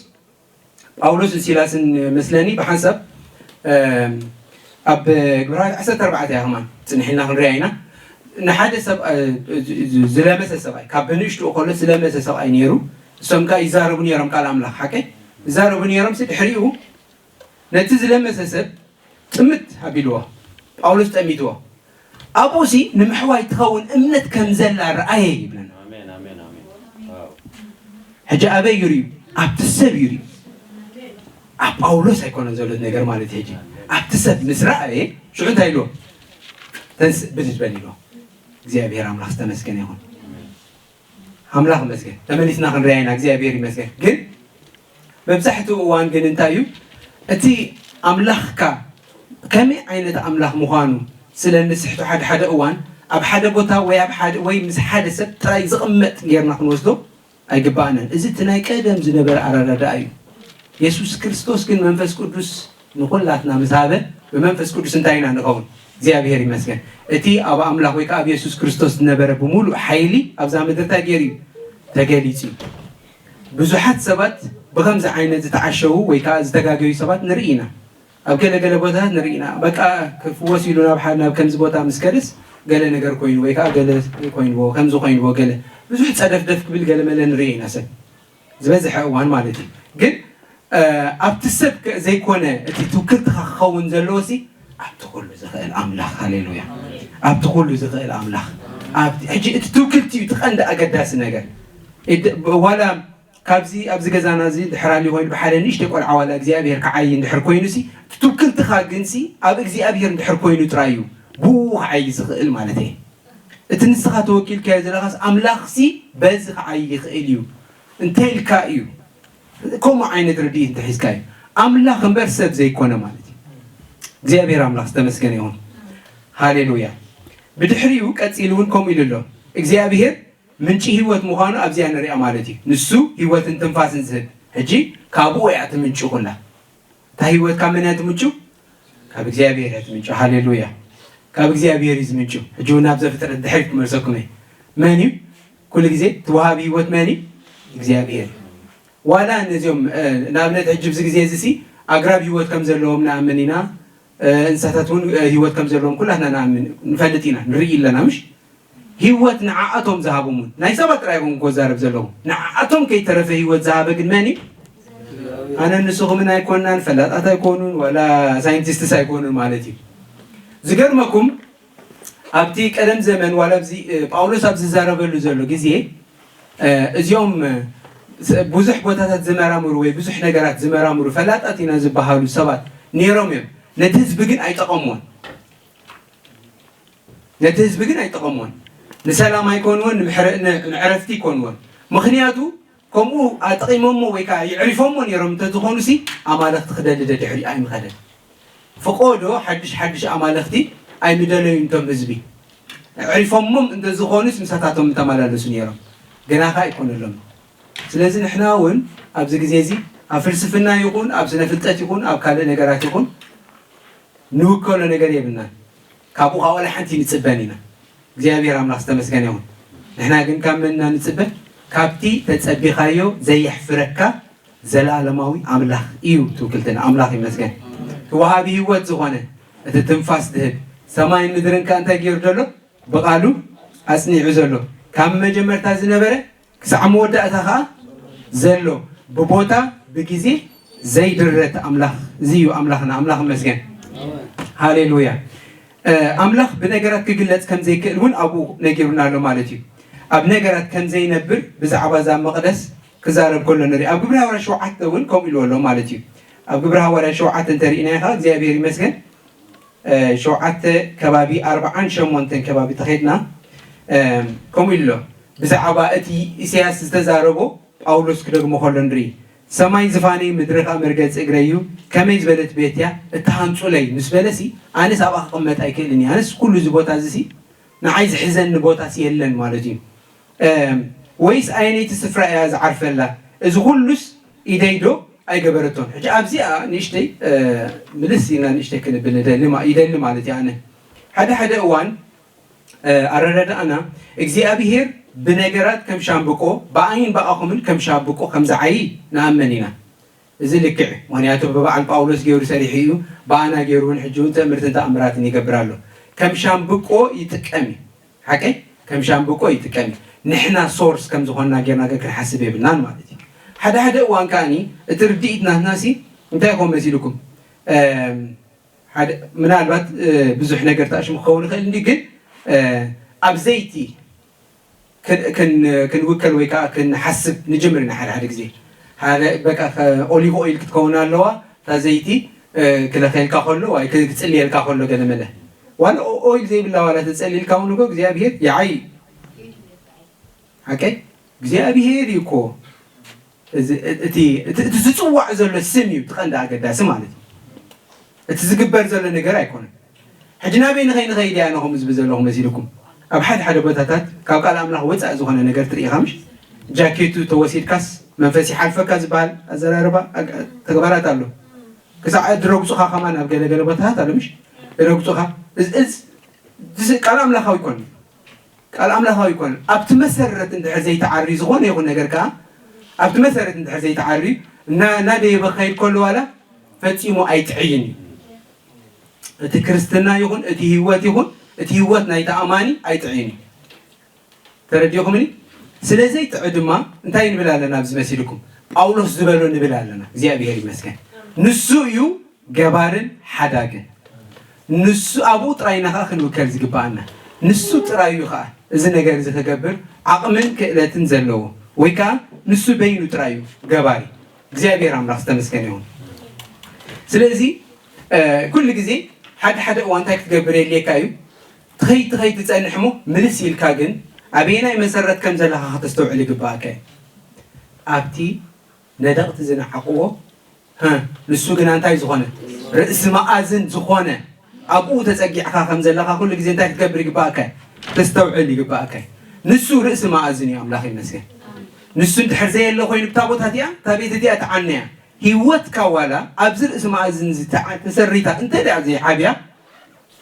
ጳውሎስን ሲላስን መስለኒ ብሓንሳብ ኣብ ግብረ ሃዋርያት ዓሰርተ ኣርባዕተ እያ ከማን ጽንሕ ኢልና ክንሪኣ ኢና። ንሓደ ሰብ ዝለመሰ ሰብኣይ ካብ ብንእሽትኡ ከሎ ዝለመሰ ሰብኣይ ነይሩ። እሶም ከኣ ይዛረቡ ነይሮም ቃል ኣምላኽ ሓቂ ይዛረቡ ነይሮም። ድሕሪኡ ነቲ ዝለመሰ ሰብ ጥምት ኣቢልዎ፣ ጳውሎስ ጠሚትዎ። ኣብኡ ሲ ንምሕዋይ ትኸውን እምነት ከም ዘላ ረኣየ ይብለና። ሕጂ ኣበይ እዩ ርእዩ? ኣብቲ ሰብ እዩ ርእዩ። ኣብ ጳውሎስ ኣይኮነን ዘሎ ነገር ማለት እዩ። ሕጂ ኣብቲ ሰብ ምስ ረኣየ ሽዑ እንታይ ኢልዎ? ተንስእ ብድድ በል ኢልዎ። እግዚኣብሔር ኣምላኽ ዝተመስገነ ይኹን። ኣምላኽ ይመስገን ተመሊስና ክንሪኣ ኢና። እግዚኣብሔር ይመስገን። ግን መብዛሕትኡ እዋን ግን እንታይ እዩ እቲ ኣምላኽካ ከመይ ዓይነት ኣምላኽ ምዃኑ ስለ እንስሕቶ ሓደ ሓደ እዋን ኣብ ሓደ ቦታ ወይ ኣብ ሓደ ወይ ምስ ሓደ ሰብ ጥራይ ዝቕመጥ ጌርና ክንወስዶ ኣይግባእናን። እዚ እቲ ናይ ቀደም ዝነበረ ኣረዳድኣ እዩ። የሱስ ክርስቶስ ግን መንፈስ ቅዱስ ንኹላትና ምስ ሃበ ብመንፈስ ቅዱስ እንታይ ኢና ንኸውን? እግዚኣብሔር ይመስገን። እቲ ኣብ ኣምላኽ ወይ ከዓ ኣብ የሱስ ክርስቶስ ዝነበረ ብምሉእ ሓይሊ ኣብዛ ምድሪ እንታይ ገይሩ እዩ? ተገሊጹ እዩ። ብዙሓት ሰባት ብኸምዚ ዓይነት ዝተዓሸዉ ወይ ከዓ ዝተጋገዩ ሰባት ንርኢ ኢና። ኣብ ገለ ገለ ቦታታት ንርኢ ኢና። በቃ ክፍወስ ኢሉ ናብ ሓደ ናብ ከምዚ ቦታ ምስ ከደስ ገለ ነገር ኮይኑ ወይ ከዓ ገለ ኮይንዎ ከምዚ ኮይንዎ ገለ ብዙሕ ጸደፍደፍ ክብል ገለ መለ ንርኢ ኢና ሰብ ዝበዝሐ እዋን ማለት እዩ። ግን ኣብቲ ሰብ ዘይኮነ እቲ ትውክልትኻ ክኸውን ዘለዎ ሲ ኣብቲ ኩሉ ዝኽእል ኣምላኽ። ሃሌሉያ። ኣብቲ ኩሉ ዝኽእል ኣምላኽ። ሕጂ እቲ ትውክልቲ እዩ እቲ ቀንዲ ኣገዳሲ ነገር። ዋላ ካብዚ ኣብዚ ገዛና እዚ ድሕር ኣልዩ ኮይኑ ብሓደ ንእሽተይ ቆልዓ ዋላ እግዚኣብሔር ክዓይ እንድሕር ኮይኑ ሲ እቲ ትውክልትኻ ግን ሲ ኣብ እግዚኣብሔር እንድሕር ኮይኑ ጥራይ እዩ ብኡ ክዓይ ዝኽእል ማለት እየ። እቲ ንስኻ ተወኪልካዮ ዘለኻስ ኣምላኽሲ በዚ ክዓይ ይኽእል እዩ እንተ ኢልካ እዩ። ከምኡ ዓይነት ርድኢት እንተሒዝካ እዩ ኣምላኽ እምበር ሰብ ዘይኮነ ማለት እዩ። እግዚኣብሔር ኣምላኽ ዝተመስገነ ይኹን። ሃሌሉያ። ብድሕሪኡ ቀፂሉ እውን ከምኡ ኢሉ ኣሎ። እግዚኣብሔር ምንጪ ህይወት ምዃኑ ኣብዚኣ ንሪኣ ማለት እዩ። ንሱ ህይወትን ትንፋስን ዝህብ። ሕጂ ካብኡ እያ ትምንጩ ኩላ። እታ ህይወት ካብ መን እያ ትምንጩ? ካብ እግዚኣብሔር እያ ትምንጩ። ሃሌሉያ። ካብ እግዚኣብሔር እዩ ዝምንጩ። ሕጂ እውን ናብ ዘፍጥረት ድሕሪት ክመልሰኩም እየ። መን እዩ ኩሉ ግዜ እቲ ወሃቢ ህይወት መን እዩ? እግዚኣብሔር። ዋላ ነዚኦም ንኣብነት ሕጂ ብዚ ግዜ እዚ ሲ ኣግራብ ህይወት ከም ዘለዎም ንኣምን ኢና። እንስሳታት እውን ህይወት ከም ዘለዎም ኩላትና ንኣምን ንፈልጥ ኢና ንርኢ ኣለና ምሽ? ህይወት ንዓኣቶም ዝሃቦም እውን ናይ ሰባት ጥራይ ይኹን እኮ ዛረብ ዘለኹ ንዓኣቶም ከይተረፈ ህይወት ዝሃበ ግን መን እዩ? ኣነ ንስኹምን ኣይኮናን ፈላጣት ኣይኮኑን ዋላ ሳይንቲስትስ ኣይኮኑን ማለት እዩ። ዝገርመኩም ኣብቲ ቀደም ዘመን ዋላ ኣብዚ ጳውሎስ ኣብ ዝዛረበሉ ዘሎ ግዜ እዚኦም ብዙሕ ቦታታት ዝመራምሩ ወይ ብዙሕ ነገራት ዝመራምሩ ፈላጣት ኢና ዝበሃሉ ሰባት ነይሮም እዮም። ነቲ ህዝቢ ግን ኣይጠቐምዎን። ነቲ ህዝቢ ግን ኣይጠቐምዎን። ንሰላም ኣይኮንዎን፣ ንምሕረ-፣ ን-፣ ንዕረፍቲ ኣይኮንዎን። ምኽንያቱ ከምኡ ኣጠቒሞሞ ወይ ከዓ ይዕሪፎሞ ነይሮም እንተዝኾኑሲ ኣማልኽቲ ክደሊ ደድሕሪኡ ኣይምኸደን። ፍቖዶ ሓድሽ ሓድሽ ኣማልኽቲ ኣይምደለዩን እቶም ህዝቢ። ኣዕሪፎሞም እንተዝኾኑስ ምሳታቶም ምተመላለሱ ነይሮም። ግና ኸኣ ኣይኮነሎምን። ስለዚ ንሕና እውን ኣብዚ ግዜ እዚ ኣብ ፍልስፍና ይኹን ኣብ ስነ ፍልጠት ይኹን ኣብ ካልእ ነገራት ይኹን ንውከሎ ነገር የብልናን። ካብኡ ኸኣ ዋላ ሓንቲ ንጽበን ኢና። እግዚኣብሔር ኣምላኽ ዝተመስገነ ይኹን። ንሕና ግን ካብ መን ኢና ንጽበ? ካብቲ ተጸቢኻዮ ዘየሕፍረካ ዘለኣለማዊ ኣምላኽ እዩ ትውክልትና። ኣምላኽ ይመስገን። እቲ ወሃቢ ህይወት ዝኾነ፣ እቲ ትንፋስ ዝህብ፣ ሰማይን ምድርን ከኣ እንታይ ገይሩ ዘሎ? ብቓሉ ኣጽኒዑ ዘሎ። ካብ መጀመርታ ዝነበረ ክሳዕ መወዳእታ ኸኣ ዘሎ፣ ብቦታ ብግዜ ዘይድረት ኣምላኽ፣ እዚ እዩ ኣምላኽና። ኣምላኽ ይመስገን። ሃሌሉያ። እ፣ ኣምላኽ ብነገራት ክግለጽ ከም ዘይክእል እውን ኣብኡ ነጊሩና ኣሎ ማለት እዩ። ኣብ ነገራት ከም ዘይነብር ብዛዕባ እዛ መቕደስ ክዛረብ ከሎ ንርኢ። ኣብ ግብሪ ሃዋርያ ሸውዓተ እውን ከምኡ ኢልዎ ኣሎ ማለት እዩ። ኣብ ግብሪ ሃዋርያ ሸውዓተ እንተሪእናዮ ኸኣ እግዚኣብሔር ይመስገን፣ እ፣ ሸውዓተ ከባቢ ኣርብዓን ሸሞንተን ከባቢ ተኸድና፣ እ፣ ከምኡ ኢሉ ኣሎ። ብዛዕባ እቲ ኢሳያስ ዝተዛረቦ ጳውሎስ ክደግሞ ከሎ ንርኢ። "ሰማይ ዝፋነይ፣ ምድሪ ኸኣ መርገጺ እግረይ እዩ፣ ከመይ ዝበለት ቤት እያ፣ እትሃንጹለይ" ምስ በለሲ፣ ኣነስ ኣብኣ ክቕመጥ ኣይክእልን እየ። ኣነስ ኩሉ እዚ ቦታ እዚሲ ንዓይ ዝሕዘኒ ቦታስ የለን ማለት እዩ። እም፣ ወይስ ኣየነይቲ ስፍራ እያ ዝዓርፈላ? እዚ ኩሉስ ኢደይ ዶ ኣይገበረቶን? ሕጂ ኣብዚኣ ንእሽተይ፣ እ፣ ምልስ ኢልና ንእሽተይ ክንብል እደሊ ማ-፣ ይደሊ ማለት እየ ኣነ። ሓደ ሓደ እዋን፣ እ፣ ኣረዳድኣና እግዚኣብሄር ብነገራት ከም ሻምብቆ፣ ብኣይን ብኣኹምን ከም ሻምብቆ ከም ዝዓዪ ንኣምን ኢና። እዚ ልክዕ እዩ። ምኽንያቱ ብበዓል ጳውሎስ ገይሩ ሰሪሑ እዩ፣ ብኣና ገይሩ እውን ሕጂ እውን ትእምርትን ተኣምራትን ይገብር ኣሎ። ከም ሻምብቆ ይጥቀም እዩ። ሓቀይ? ከም ሻምብቆ ይጥቀም እዩ። ንሕና ሶርስ ከም ዝኾንና ጌርና ግን ክንሓስብ የብልናን ማለት እዩ። ሓደ ሓደ እዋን ከኣኒ እቲ ርድኢት ናትናሲ እንታይ ይኸውን መሲልኩም? እም፣ ሓደ፣ ምናልባት፣ እ፣ ብዙሕ ነገር ተኣሽሙ ክኸውን ይኽእል እንዲ፣ ግን፣ እ፣ ኣብ ዘይቲ ክን-፣ ክን-፣ ክንውከል ወይ ከዓ ክንሓስብ ንጅምር ኢና ሓደ ሓደ ግዜ። ሓደ በቃ ከ-፣ ኦሊቭ ኦይል ክትከውን ኣለዋ፣ እታ ዘይቲ፣ እ፣ ክለኸየልካ ከሎ ወይ ክጽልየልካ ከሎ ገለ መለ። ዋላ ኦ-፣ ኦይል ዘይብላ ዋላ ተጸሊልካ እውን እኮ እግዚኣብሄር ይዓዪ። ሓቀይ? እግዚኣብሄር እዩ እኮ። እዚ፣ እቲ፣ እቲ፣ እቲ ዝጽዋዕ ዘሎ ስም እዩ እቲ ቀንዲ ኣገዳሲ ማለት እዩ። እቲ ዝግበር ዘሎ ነገር ኣይኮነን። ሕጂ ናበይ ንኸይ ንኸይድ እያ ነኹም ዝብል ዘለኹ መሲልኩም? ኣብ ሓደ ሓደ ቦታታት ካብ ቃል ኣምላኽ ወጻኢ ዝኾነ ነገር ትርኢ ኢኻ ምሽ? ጃኬቱ ተወሲድካስ መንፈስ ይሓልፈካ ዝበሃል ኣዘራርባ፣ ኣግ-፣ ተግባራት ኣሎ። ክሳዕ ድረግጹኻ ከማን ኣብ ገለ ገለ ቦታታት ኣሎ ምሽ? ድረግጹኻ። እዚ፣ እዚ፣ እዚ ቃል ኣምላኻዊ ኣይኮነን። ቃል ኣምላኻዊ ኣይኮነን። ኣብቲ መሰረት እንድሕር ዘይተዓርዩ ዝኾነ ይኹን ነገር ከኣ ኣብቲ መሰረት እንድሕር ዘይተዓርዩ እና-፣ እናደየበ ክኸይድ ከሎ ዋላ ፈጺሙ ኣይጥዕይን እዩ። እቲ ክርስትና ይኹን እቲ ህይወት ይኹን እቲ ህይወት ናይቲ ኣማኒ ኣይጥዕይን እዩ። ተረዲእኹምኒ? ስለ ዘይጥዒ ድማ እንታይ ንብል ኣለና ኣብዚ መሲልኩም? ጳውሎስ ዝበሎ ንብል ኣለና። እግዚኣብሔር ይመስገን። ንሱ እዩ ገባርን ሓዳግን። ንሱ ኣብኡ ጥራይ ኢና ኸዓ ክንውከል ዝግብኣና። ንሱ ጥራይ እዩ ኸዓ እዚ ነገር እዚ ክገብር ዓቕምን ክእለትን ዘለዎ። ወይ ከኣ ንሱ በይኑ ጥራይ እዩ ገባሪ። እግዚኣብሔር ኣምላኽ ዝተመስገነ ይኹን። ስለዚ፣ እ፣ ኩሉ ግዜ ሓደ ሓደ እዋን እንታይ ክትገብር የድልየካ እዩ? ትኸይድ ትኸይድ ትጸንሕ እሞ ምልስ ኢልካ ግን ኣበየናይ መሰረት ከም ዘለኻ ከተስተውዕል ይግብኣካ እዩ። ኣብቲ ነደቕቲ ዝነዓቕዎ፣ ሀ፣ ንሱ ግና እንታይ ዝኾነ? ርእሲ መኣዝን ዝኾነ ኣብኡ ተጸጊዕካ ከም ዘለኻ ኩሉ ግዜ እንታይ ክትገብር ይግብኣካ እዩ? ተስተውዕል ይግብኣካ እዩ። ንሱ ርእሲ መኣዝን እዩ፣ ኣምላኽ ይመስገን። ንሱ እንድሕር ዘየለ ኮይኑ ብታ ቦታ እቲኣ፣ እታ ቤት እቲኣ ትዓነ እያ። ህይወትካ ዋላ ኣብዚ ርእሲ መኣዝን እዚ ተዓ-፣ ተሰሪታ እንተ ደኣ ዘይዓብያ፣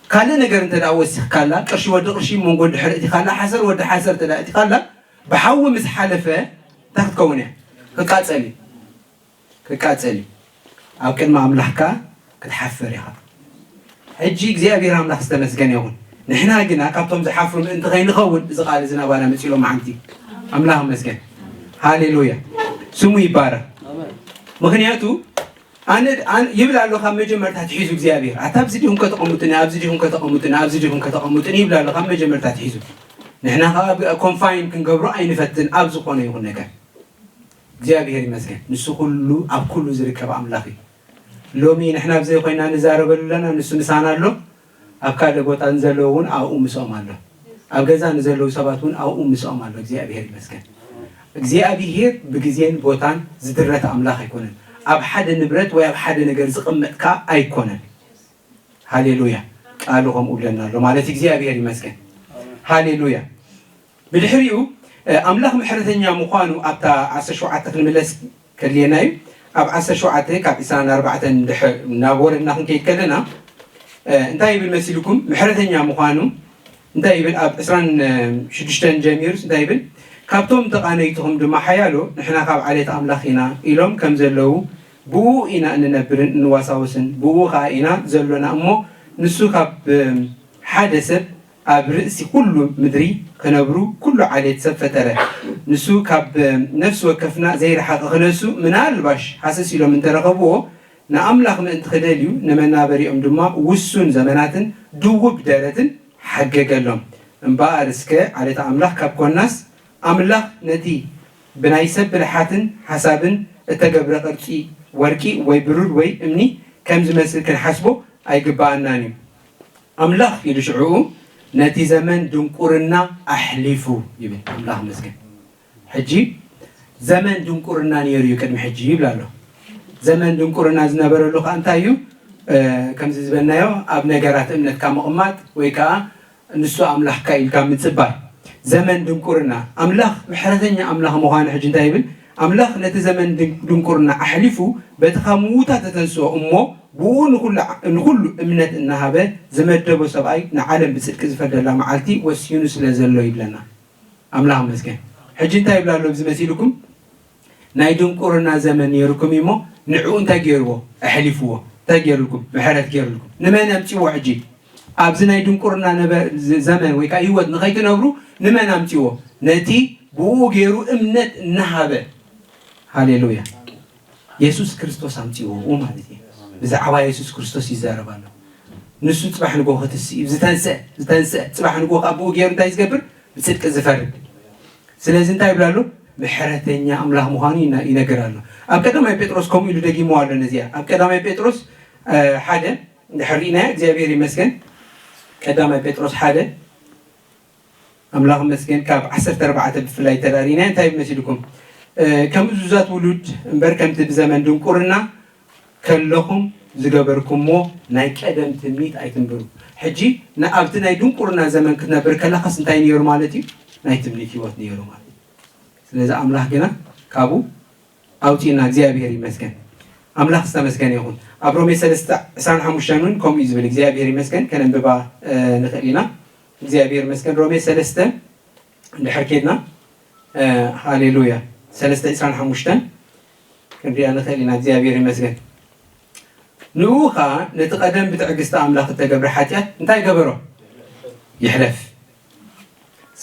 ካልእ ነገር እንተ ደኣ ወሲኽካላ፣ ቅርሺ ወዲ ቅርሺ መንጎ ድሕሪ እቲኻላ፣ ሓሰር ወዲ ሓሰር እንተ ደኣ እቲኻላ፣ ብሓዊ ምስ ሓለፈ እንታይ ክትከውን እያ? ክቃጸል እዩ። ክቃጸል እዩ። ኣብ ቅድሚ ኣምላኽ ከኣ ክትሓፍር ኢኻ። ሕጂ እግዚኣብሔር ኣምላኽ ዝተመስገነ ይኹን። ንሕና ግና ካብቶም ዝሓፍሩ ምእንቲ ከይንኸውን፣ እዚ ቃል እዚ ናባና መጺኡ ሎማዓንቲ። ኣምላኽ ይመስገን። ሃሌሉያ። ስሙ ይባረኽ። ኣሜን። ምኽንያቱ፣ ኣነ፣ ኣነ፣ ይብል ኣሎ ካብ መጀመርታ ኣትሒዙ እግዚኣብሔር። ኣታ ኣብዚ ዲኹም ከተቐምጡኒ፣ ኣብዚ ዲኹም ከተቐምጡኒ፣ ኣብዚ ዲኹም ከተቐምጡኒ ይብል ኣሎ ካብ መጀመርታ ኣትሒዙ። ንሕና ከኣ ብ-፣ ኮንፋይን ክንገብሮ ኣይንፈትን ኣብ ዝኾነ ይኹን ነገር። እግዚኣብሔር ይመስገን። ንሱ ኩሉ፣ ኣብ ኩሉ ዝርከብ ኣምላኽ እዩ። ሎሚ ንሕና ኣብ ዘይኮይና ንዛረበሉ ኣለና፣ ንሱ ምሳና ኣሎ። ኣብ ካልእ ቦታ ንዘለዉ እውን ኣብኡ ምስኦም ኣሎ። ኣብ ገዛ ንዘለዉ ሰባት እውን ኣብኡ ምስኦም ኣሎ። እግዚኣብሔር ይመስገን። እግዚኣብሔር ብግዜን ቦታን ዝድረት ኣምላኽ ኣይኮነን። ኣብ ሓደ ንብረት ወይ ኣብ ሓደ ነገር ዝቕመጥ ከኣ ኣይኮነን። ሃሌሉያ። ቃሉ ከምኡ ብለና ኣሎ ማለት እግዚኣብሔር ይመስገን። ሃሌሉያ። ብድሕሪኡ ኣምላኽ ምሕረተኛ ምዃኑ ኣብታ ዓሰርተ ሸውዓተ ክንምለስ ከድልየና እዩ። ኣብ ዓሰርተ ሸውዓተ ካብ ዕስራን ኣርባዕተን ድሕር ናብ ወረድና ክንከይድ ከለና እንታይ ይብል መሲልኩም? ምሕረተኛ ምዃኑ እንታይ ይብል? ኣብ ዕስራን ሽዱሽተን ጀሚሩስ እንታይ ይብል? ካብቶም ተቓነይትኹም ድማ ሓያሎ ንሕና ካብ ዓሌት ኣምላኽ ኢና ኢሎም ከም ዘለዉ ብኡ ኢና እንነብርን እንዋሳወስን ብኡ ኸኣ ኢና ዘሎና እሞ ንሱ ካብ ሓደ ሰብ ኣብ ርእሲ ኩሉ ምድሪ ክነብሩ ኩሉ ዓሌት ሰብ ፈጠረ። ንሱ ካብ ነፍሲ ወከፍና ዘይረሓቐ ክነሱ ምናልባሽ ሃሰስ ኢሎም እንተረኸብዎ ንኣምላኽ ምእንቲ ክደልዩ ንመናበሪኦም ድማ ውሱን ዘመናትን ድውብ ደረትን ሓገገሎም። እምበኣር እስከ ዓሌት ኣምላኽ ካብ ኮናስ ኣምላኽ ነቲ ብናይ ሰብ ብልሓትን ሓሳብን እተገብረ ቅርጺ ወርቂ ወይ ብሩር ወይ እምኒ ከም ዝመስል ክንሓስቦ ኣይግብኣናን እዩ። ኣምላኽ ኢሉ ሽዑኡ ነቲ ዘመን ድንቁርና ኣሕሊፉ ይብል። ኣምላኽ ይመስገን። ሕጂ ዘመን ድንቁርና ነይሩ እዩ ቅድሚ ሕጂ ይብል ኣሎ። ዘመን ድንቁርና ዝነበረሉ ከዓ እንታይ እዩ? ከምዚ ዝበልናዮ ኣብ ነገራት እምነትካ ምቕማጥ ወይ ከዓ ንሱ ኣምላኽካ ኢልካ ምፅባይ። ዘመን ድንቁርና ኣምላኽ ምሕረተኛ ኣምላኽ ምዃኑ ሕጂ እንታይ ይብል? ኣምላኽ ነቲ ዘመን ድንቁርና ኣሕሊፉ በቲ ካብ ምዉታት ተተንስኦ እሞ ብኡ ንኩሉ እምነት እናሃበ ዝመደቦ ሰብኣይ ንዓለም ብፅድቂ ዝፈርደላ መዓልቲ ወሲኑ ስለ ዘሎ ይብለና። ኣምላኽ መስገን። ሕጂ እንታይ ይብላ ኣሎ ብዚ መሲልኩም? ናይ ድንቁርና ዘመን ነይሩኩም እሞ ንዕኡ እንታይ ገይርዎ? ኣሕሊፍዎ። እንታይ ገይርልኩም? ምሕረት ገይርልኩም። ንመን ኣምፅዎ? ሕጂ ኣብዚ ናይ ድንቁርና ዘመን ወይ ከዓ ህይወት ንኸይትነብሩ ንመን ኣምፅዎ? ነቲ ብኡ ገይሩ እምነት እናሃበ። ሃሌሉያ። የሱስ ክርስቶስ ኣምፅዎ ማለት እዩ። ብዛዕባ የሱስ ክርስቶስ ይዛረብ ኣሎ። ንሱ ፅባሕ ንጎ ክትስ እዩ ዝተንስአ ዝተንስአ ፅባሕ ንጎ ካብ ብኡ ገይሩ እንታይ ዝገብር? ብፅድቂ ዝፈርድ። ስለዚ እንታይ ይብላ ኣሎ? ምሕረተኛ ኣምላኽ ምዃኑ ይነግር ኣሎ። ኣብ ቀዳማይ ጴጥሮስ ከምኡ ኢሉ ደጊሞ ኣሎ ነዚኣ ኣብ ቀዳማይ ጴጥሮስ ሓደ እንድሕር ርኢናዮ እግዚኣብሔር ይመስገን። ቀዳማይ ጴጥሮስ ሓደ ኣምላኽ መስገን ካብ ዓሰርተ ኣርባዕተ ብፍላይ ተዳሪና እንታይ መሲልኩም? ከም እዙዛት ውሉድ እምበር ከምቲ ብዘመን ድንቁርና ከለኹም ዝገበርኩሞ ናይ ቀደም ትምኒት ኣይትንብሩ። ሕጂ ንኣብቲ ናይ ድንቁርና ዘመን ክትነብር ከለኻስ እንታይ ነይሩ ማለት እዩ? ናይ ትምኒት ህይወት ነይሩ ማለት እዩ። ስለዚ ኣምላኽ ግና ካብኡ ኣውፂእና እግዚኣብሔር ይመስገን። ኣምላኽ ዝተመስገነ ይኹን። ኣብ ሮሜ ሰለስተ ዕስራን ሓሙሽተን እውን ከምኡ እዩ ዝብል እግዚኣብሔር ይመስገን። ከነንብባ ንኽእል ኢና። እግዚኣብሔር ይመስገን። ሮሜ ሰለስተ እንድሕር ኬድና ሃሌሉያ ሰለስተ ዕስራን ሓሙሽተን ክንሪኣ ንኽእል ኢና። እግዚኣብሔር ይመስገን። ንኡ ኸዓ ነቲ ቀደም ብትዕግስቲ ኣምላኽ እተገብረ ሓጢኣት እንታይ ገበሮ? ይሕለፍ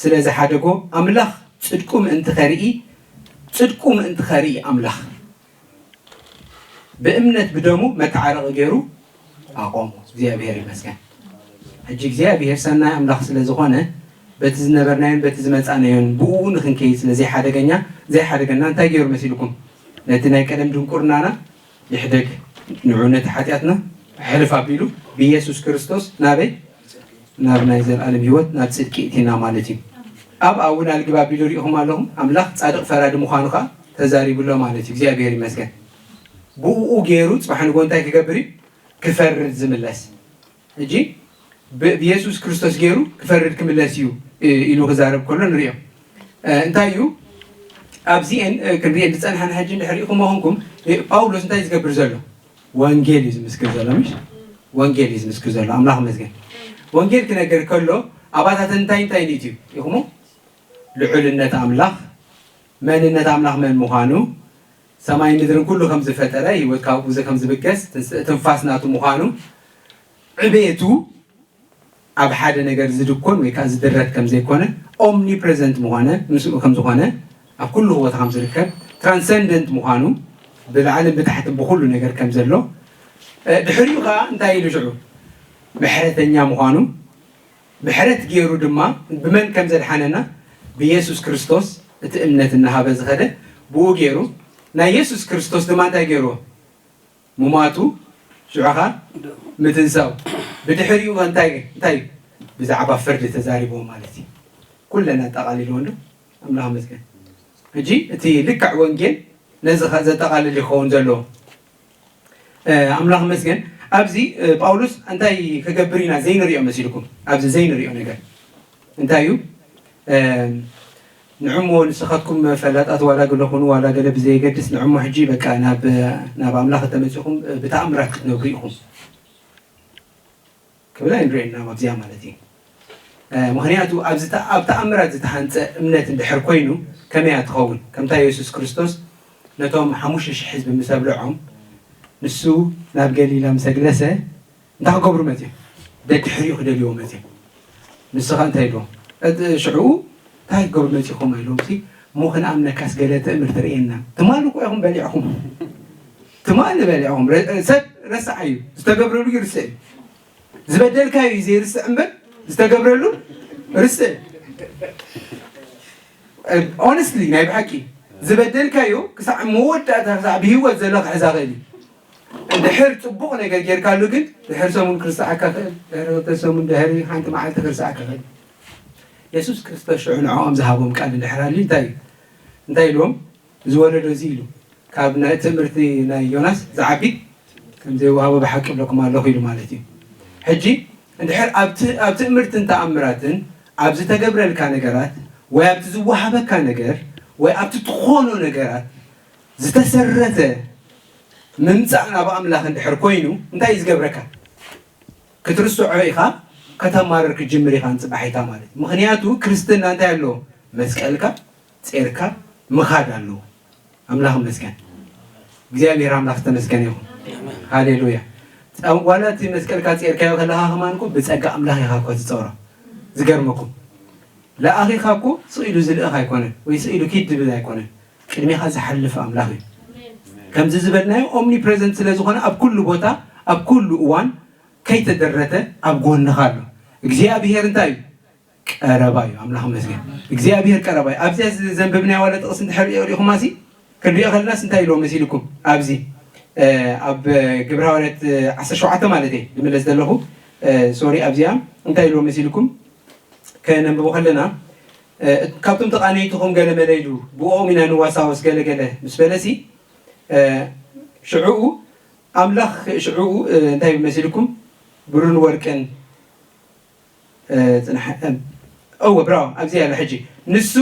ስለ ዝሓደጎ ኣምላኽ ፅድቁ ምእንቲ ኸርኢ ፅድቁ ምእንቲ ኸርኢ ኣምላኽ ብእምነት ብደሙ መተዓረቒ ገይሩ ኣቆሞ። እግዚኣብሔር ይመስገን። ሕጂ እግዚኣብሔር ሰናይ ኣምላኽ ስለ ዝኾነ በቲ ዝነበርናዮን በቲ ዝመፃናዮን ብኡ ንክንከይድ ስለ ዘይሓደገኛ ዘይሓደገና እንታይ ገይሩ መሲልኩም? ነቲ ናይ ቀደም ድንቁርናና ይሕደግ ንዑ ነቲ ሓጢኣትና ሕልፍ ኣቢሉ ብኢየሱስ ክርስቶስ ናበይ ናብ ናይ ዘልኣለም ህይወት ናብ ፅድቂ እቲና ማለት እዩ። ኣብ ኣውን ኣልግብ ኣቢሉ ሪኢኹም ኣለኹም ኣምላኽ ፃድቕ ፈራዲ ምዃኑ ከዓ ተዛሪቡ ኣሎ ማለት እዩ። እግዚኣብሔር ይመስገን። ብኡ ገይሩ ፅባሕ ንጎ እንታይ ክገብር እዩ? ክፈርድ ዝምለስ። ሕጂ ብየሱስ ክርስቶስ ገይሩ ክፈርድ ክምለስ እዩ ኢሉ ክዛረብ ከሎ ንሪኦ። እንታይ እዩ ኣብዚአን ክንሪአን ዝፀንሐና ሕጂ እንድሕር ሪኢኹም ኾንኩም ጳውሎስ እንታይ ዝገብር ዘሎ? ወንጌል እዩ ዝምስክር ዘሎ ምሽ? ወንጌል እዩ ዝምስክር ዘሎ። ኣምላኽ መስገን። ወንጌል ክነገር ከሎ ኣባታተን እንታይ እንታይ ንእትዩ ኢኹሞ? ልዑልነት ኣምላኽ መንነት ኣምላኽ መን ምዃኑ ሰማይ ምድርን ኩሉ ከም ዝፈጠረ ህይወት ካብ ጉዘ ከም ዝብገስ ትንፋስ ናቱ ምዃኑ ዕቤቱ ኣብ ሓደ ነገር ዝድኮን ወይ ከዓ ዝድረት ከም ዘይኮነ ኦምኒፕሬዘንት ምዃነ ምስኡ ከም ዝኾነ ኣብ ኩሉ ቦታ ከም ዝርከብ ትራንሰንደንት ምዃኑ ብላዕልን ብታሕትን ብኩሉ ነገር ከም ዘሎ ድሕሪኡ ከዓ እንታይ ኢሉ ሽዑ ምሕረተኛ ምዃኑ ምሕረት ገይሩ ድማ ብመን ከም ዘድሓነና ብየሱስ ክርስቶስ እቲ እምነት እናሃበ ዝኸደ ብኡ ገይሩ ናይ የሱስ ክርስቶስ ድማ እንታይ ገይርዎ? ምሟቱ ሽዑኻ ምትንሳው። ብድሕሪኡ እንታይ እንታይ ብዛዕባ ፍርዲ ተዛሪቦም ማለት እዩ። ኩለን ኣጠቓሊልዎ እንዶ ኣምላኽ መስገን። ሕጂ እቲ ልክዕ ወንጌል ነዚ ዘጠቓልል ይኸውን ዘለዎ። ኣምላኽ መስገን። ኣብዚ ጳውሎስ እንታይ ክገብር ኢና ዘይንሪኦ መሲልኩም? ኣብዚ ዘይንሪኦ ነገር እንታይ እዩ? ንዕሞ ንስኻትኩም ፈላጣት ዋላ ገለ ኩኑ ዋላ ገለ ብዘየገድስ ንዕሞ ሕጂ በቃ ናብ ናብ ኣምላኽ እተመጺኹም ብተኣምራት ክትነብሩ ኢኹም ክብል ኣይንርእየና ኣብዚኣ ማለት እዩ። ምኽንያቱ ኣብ ተኣምራት ዝተሃንፀ እምነት እንድሕር ኮይኑ ከመይ እያ ትኸውን? ከምታ የሱስ ክርስቶስ ነቶም ሓሙሽተ ሽሕ ህዝቢ ምስ ኣብልዖም ንሱ ናብ ገሊላ ምስ ኣግለሰ እንታይ ክገብሩ መፅዮም? ደድሕሪኡ ክደልይዎ መፅዮም። ንስኻ እንታይ ኢልዎም? ሽዑ እንታይ ክገብሩ መፂኹም ኢልዎም ሲ እሞ ክንኣምነካስ ገለ ትእምርቲ ርእየና። ትማል እኮ ኢኹም በሊዕኹም። ትማል በሊዕኹም። ሰብ ረሳዕ እዩ። ዝተገብረሉ ይርስዕ እዩ። ዝበደልካዮ እዩ ዘይርስዕ እምበር ዝተገብረሉ ርስዕ። ኦነስትሊ ናይ ብሓቂ ዝበደልካዮ ክሳዕ መወዳእታ ክሳዕ ብህይወት ዘሎ ክሕዛ ክእል እዩ። እንድሕር ፅቡቕ ነገር ጌርካሉ ግን ድሕር ሰሙን ክርስዓካ ክእል፣ ድሕር ክልተ ሰሙን ድሕር ሓንቲ መዓልቲ ክርስዓካ ክእል። የሱስ ክርስቶስ ሽዑ ንዕኦም ዝሃቦም ቃል እንድሕር ሃልዩ እንታይ እዩ እንታይ ኢልዎም? እዚ ወለዶ እዚ ኢሉ ካብ ናይ ትምህርቲ ናይ ዮናስ ዝዓቢ ከም ዘይወሃቦ ብሓቂ እብለኩም ኣለኹ ኢሉ ማለት እዩ። ሕጂ እንድሕር ኣብ ትእምርትን ተኣምራትን ኣብ ዝተገብረልካ ነገራት ወይ ኣብቲ ዝወሃበካ ነገር ወይ ኣብቲ ትኾኖ ነገራት ዝተሰረተ ምምፃእ ናብ ኣምላኽ እንድሕር ኮይኑ እንታይ እዩ ዝገብረካ? ክትርስዖ ኢኻ፣ ከተማርር ክትጅምር ኢኻ ንፅባሒታ ማለት እዩ። ምኽንያቱ ክርስትና እንታይ ኣለዎ? መስቀልካ ጼርካ ምኻድ ኣለዎ። ኣምላኽ ይመስገን። እግዚኣብሔር ኣምላኽ ዝተመስገነ ይኹን። ሃሌሉያ። ዋላ እቲ መስቀልካ ጼርካዮ ከለኻ ከማን እኮ ብጸጋ ኣምላኽ ኢኻ እኮ ትጸውሮ። ዝገርመኩም ለኣኺኻ እኮ ስቕ ኢሉ ዝልእኽ ኣይኮነን ወይ ስቕ ኢሉ ኪድ ዝብል ኣይኮነን። ቅድሜኻ ዝሓልፍ ኣምላኽ እዩ። ከምዚ ዝበልናዮ ኦምኒፕሬዘንት ስለ ዝኾነ ኣብ ኩሉ ቦታ ኣብ ኩሉ እዋን ከይተደረተ ኣብ ጎንኻ ኣሎ። እግዚኣብሔር እንታይ እዩ? ቀረባ እዩ። ኣምላኽ ይመስገን። እግዚኣብሔር ቀረባ እዩ። ኣብዚኣ ዘንበብናያ ዋላ ጥቕሲ እንድሕር ሪእኹማ ሲ ክንሪኦ ከለናስ እንታይ ኢልዎ መሲልኩም? ኣብዚ ኣብ ግብረ ሃዋርያት ዓሰርተ ሸውዓተ ማለት እየ ዝምለስ ዘለኹ። ሶሪ ኣብዚኣ እንታይ ኢልዎ መሲልኩም? ከነንብቦ ከለና ካብቶም ተቓነይትኹም ገለ መለ ኢሉ ብኦም ኢና ንዋሳወስ ገለ ገለ ምስ በለሲ ሽዕኡ ኣምላኽ ሽዕኡ እንታይ መሲልኩም ብሩን ወርቅን ጽንሓ እወ ብራው ኣብዚ ያለ ሕጂ ንሱ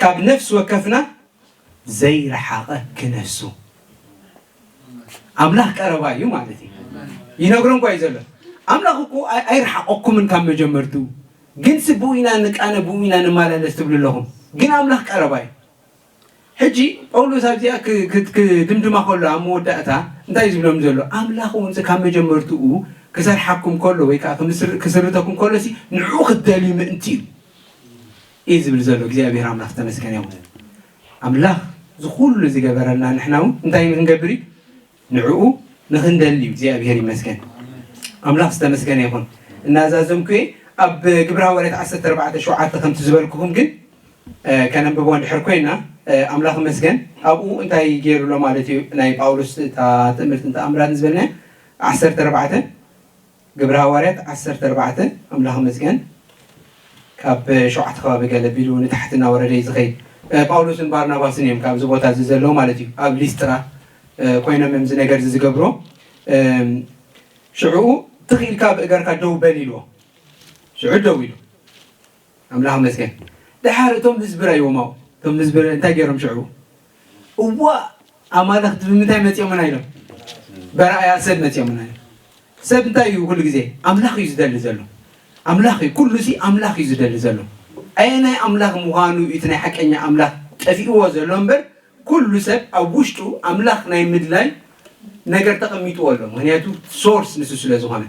ካብ ነፍሲ ወከፍና ዘይረሓቐ ክነሱ ኣምላኽ ቀረባ እዩ ማለት እዩ። ይነግሮም ኳ እዩ ዘሎ ኣምላኽ እኮ ኣይረሓቐኩምን ካብ መጀመርቱ ግን ብኡ ኢና ንቃነ ብኡ ኢና ንመላለስ ትብሉ ኣለኹም። ግን ኣምላኽ ቀረባ እዩ። ሕጂ ጳውሎስ ኣብዚኣ ክድምድማ ከሎ ኣብ መወዳእታ እንታይ ዝብሎም ዘሎ ኣምላኽ እውን ካብ መጀመርትኡ ክሰርሓኩም ከሎ ወይ ከዓ ክስርተኩም ከሎ ንዕኡ ክትደልዩ ምእንቲ እዩ እዩ ዝብል ዘሎ። እግዚኣብሔር ኣምላኽ ዝተመስገነ ይኹን። ኣምላኽ ዝኩሉ ዝገበረልና ንሕና እውን እንታይ ክንገብር እዩ ንዕኡ ንኽንደሊ እዩ። እግዚኣብሔር ይመስገን። ኣምላኽ ዝተመስገነ ይኹን። እናዛዘምኩ ኣብ ግብረ ሃዋርያት ዓሰርተ ኣርባዕተ ሸውዓተ ከምቲ ዝበልኩኹም ግን ከነንብቦ እንድሕር ኮይና ኣምላኽ መስገን ኣብኡ እንታይ ገይሩ ኣሎ ማለት እዩ። ናይ ጳውሎስ እታ ትምህርትን ተኣምራትን ዝበልና ዓሰርተ ኣርባዕተ ግብረ ሃዋርያት ዓሰርተ ኣርባዕተ ኣምላኽ መስገን ካብ ሸውዓተ ከባቢ ገለ ቢሉ ንታሕቲ እናወረደ እዩ ዝኸይድ። ጳውሎስን ባርናባስን እዮም ካብዚ ቦታ እዚ ዘለዉ ማለት እዩ። ኣብ ሊስጥራ ኮይኖም እዮም እዚ ነገር እዚ ዝገብሮ። ሽዕኡ ትኽኢልካ ብእገርካ ደው በል ኢልዎ። ሽዑ ደው ኢሉ ኣምላኽ መስገን። ደሓር እቶም ህዝቢ ራይዎም ኣብኡ እቶም ህዝቢ እንታይ ገይሮም ሽዑ እዋ ኣማልኽቲ ብምንታይ መፂኦምና ኢሎም በረኣያ ሰብ መፂኦምና ኢሎም። ሰብ እንታይ እዩ ኩሉ ግዜ ኣምላኽ እዩ ዝደሊ ዘሎ። ኣምላኽ እዩ ኩሉ ሲ ኣምላኽ እዩ ዝደሊ ዘሎ። ኣየናይ ኣምላኽ ምዃኑ እቲ ናይ ሓቀኛ ኣምላኽ ጠፊእዎ ዘሎ እምበር ኩሉ ሰብ ኣብ ውሽጡ ኣምላኽ ናይ ምድላይ ነገር ተቐሚጥዎ ኣሎ። ምክንያቱ ሶርስ ንሱ ስለ ዝኾነ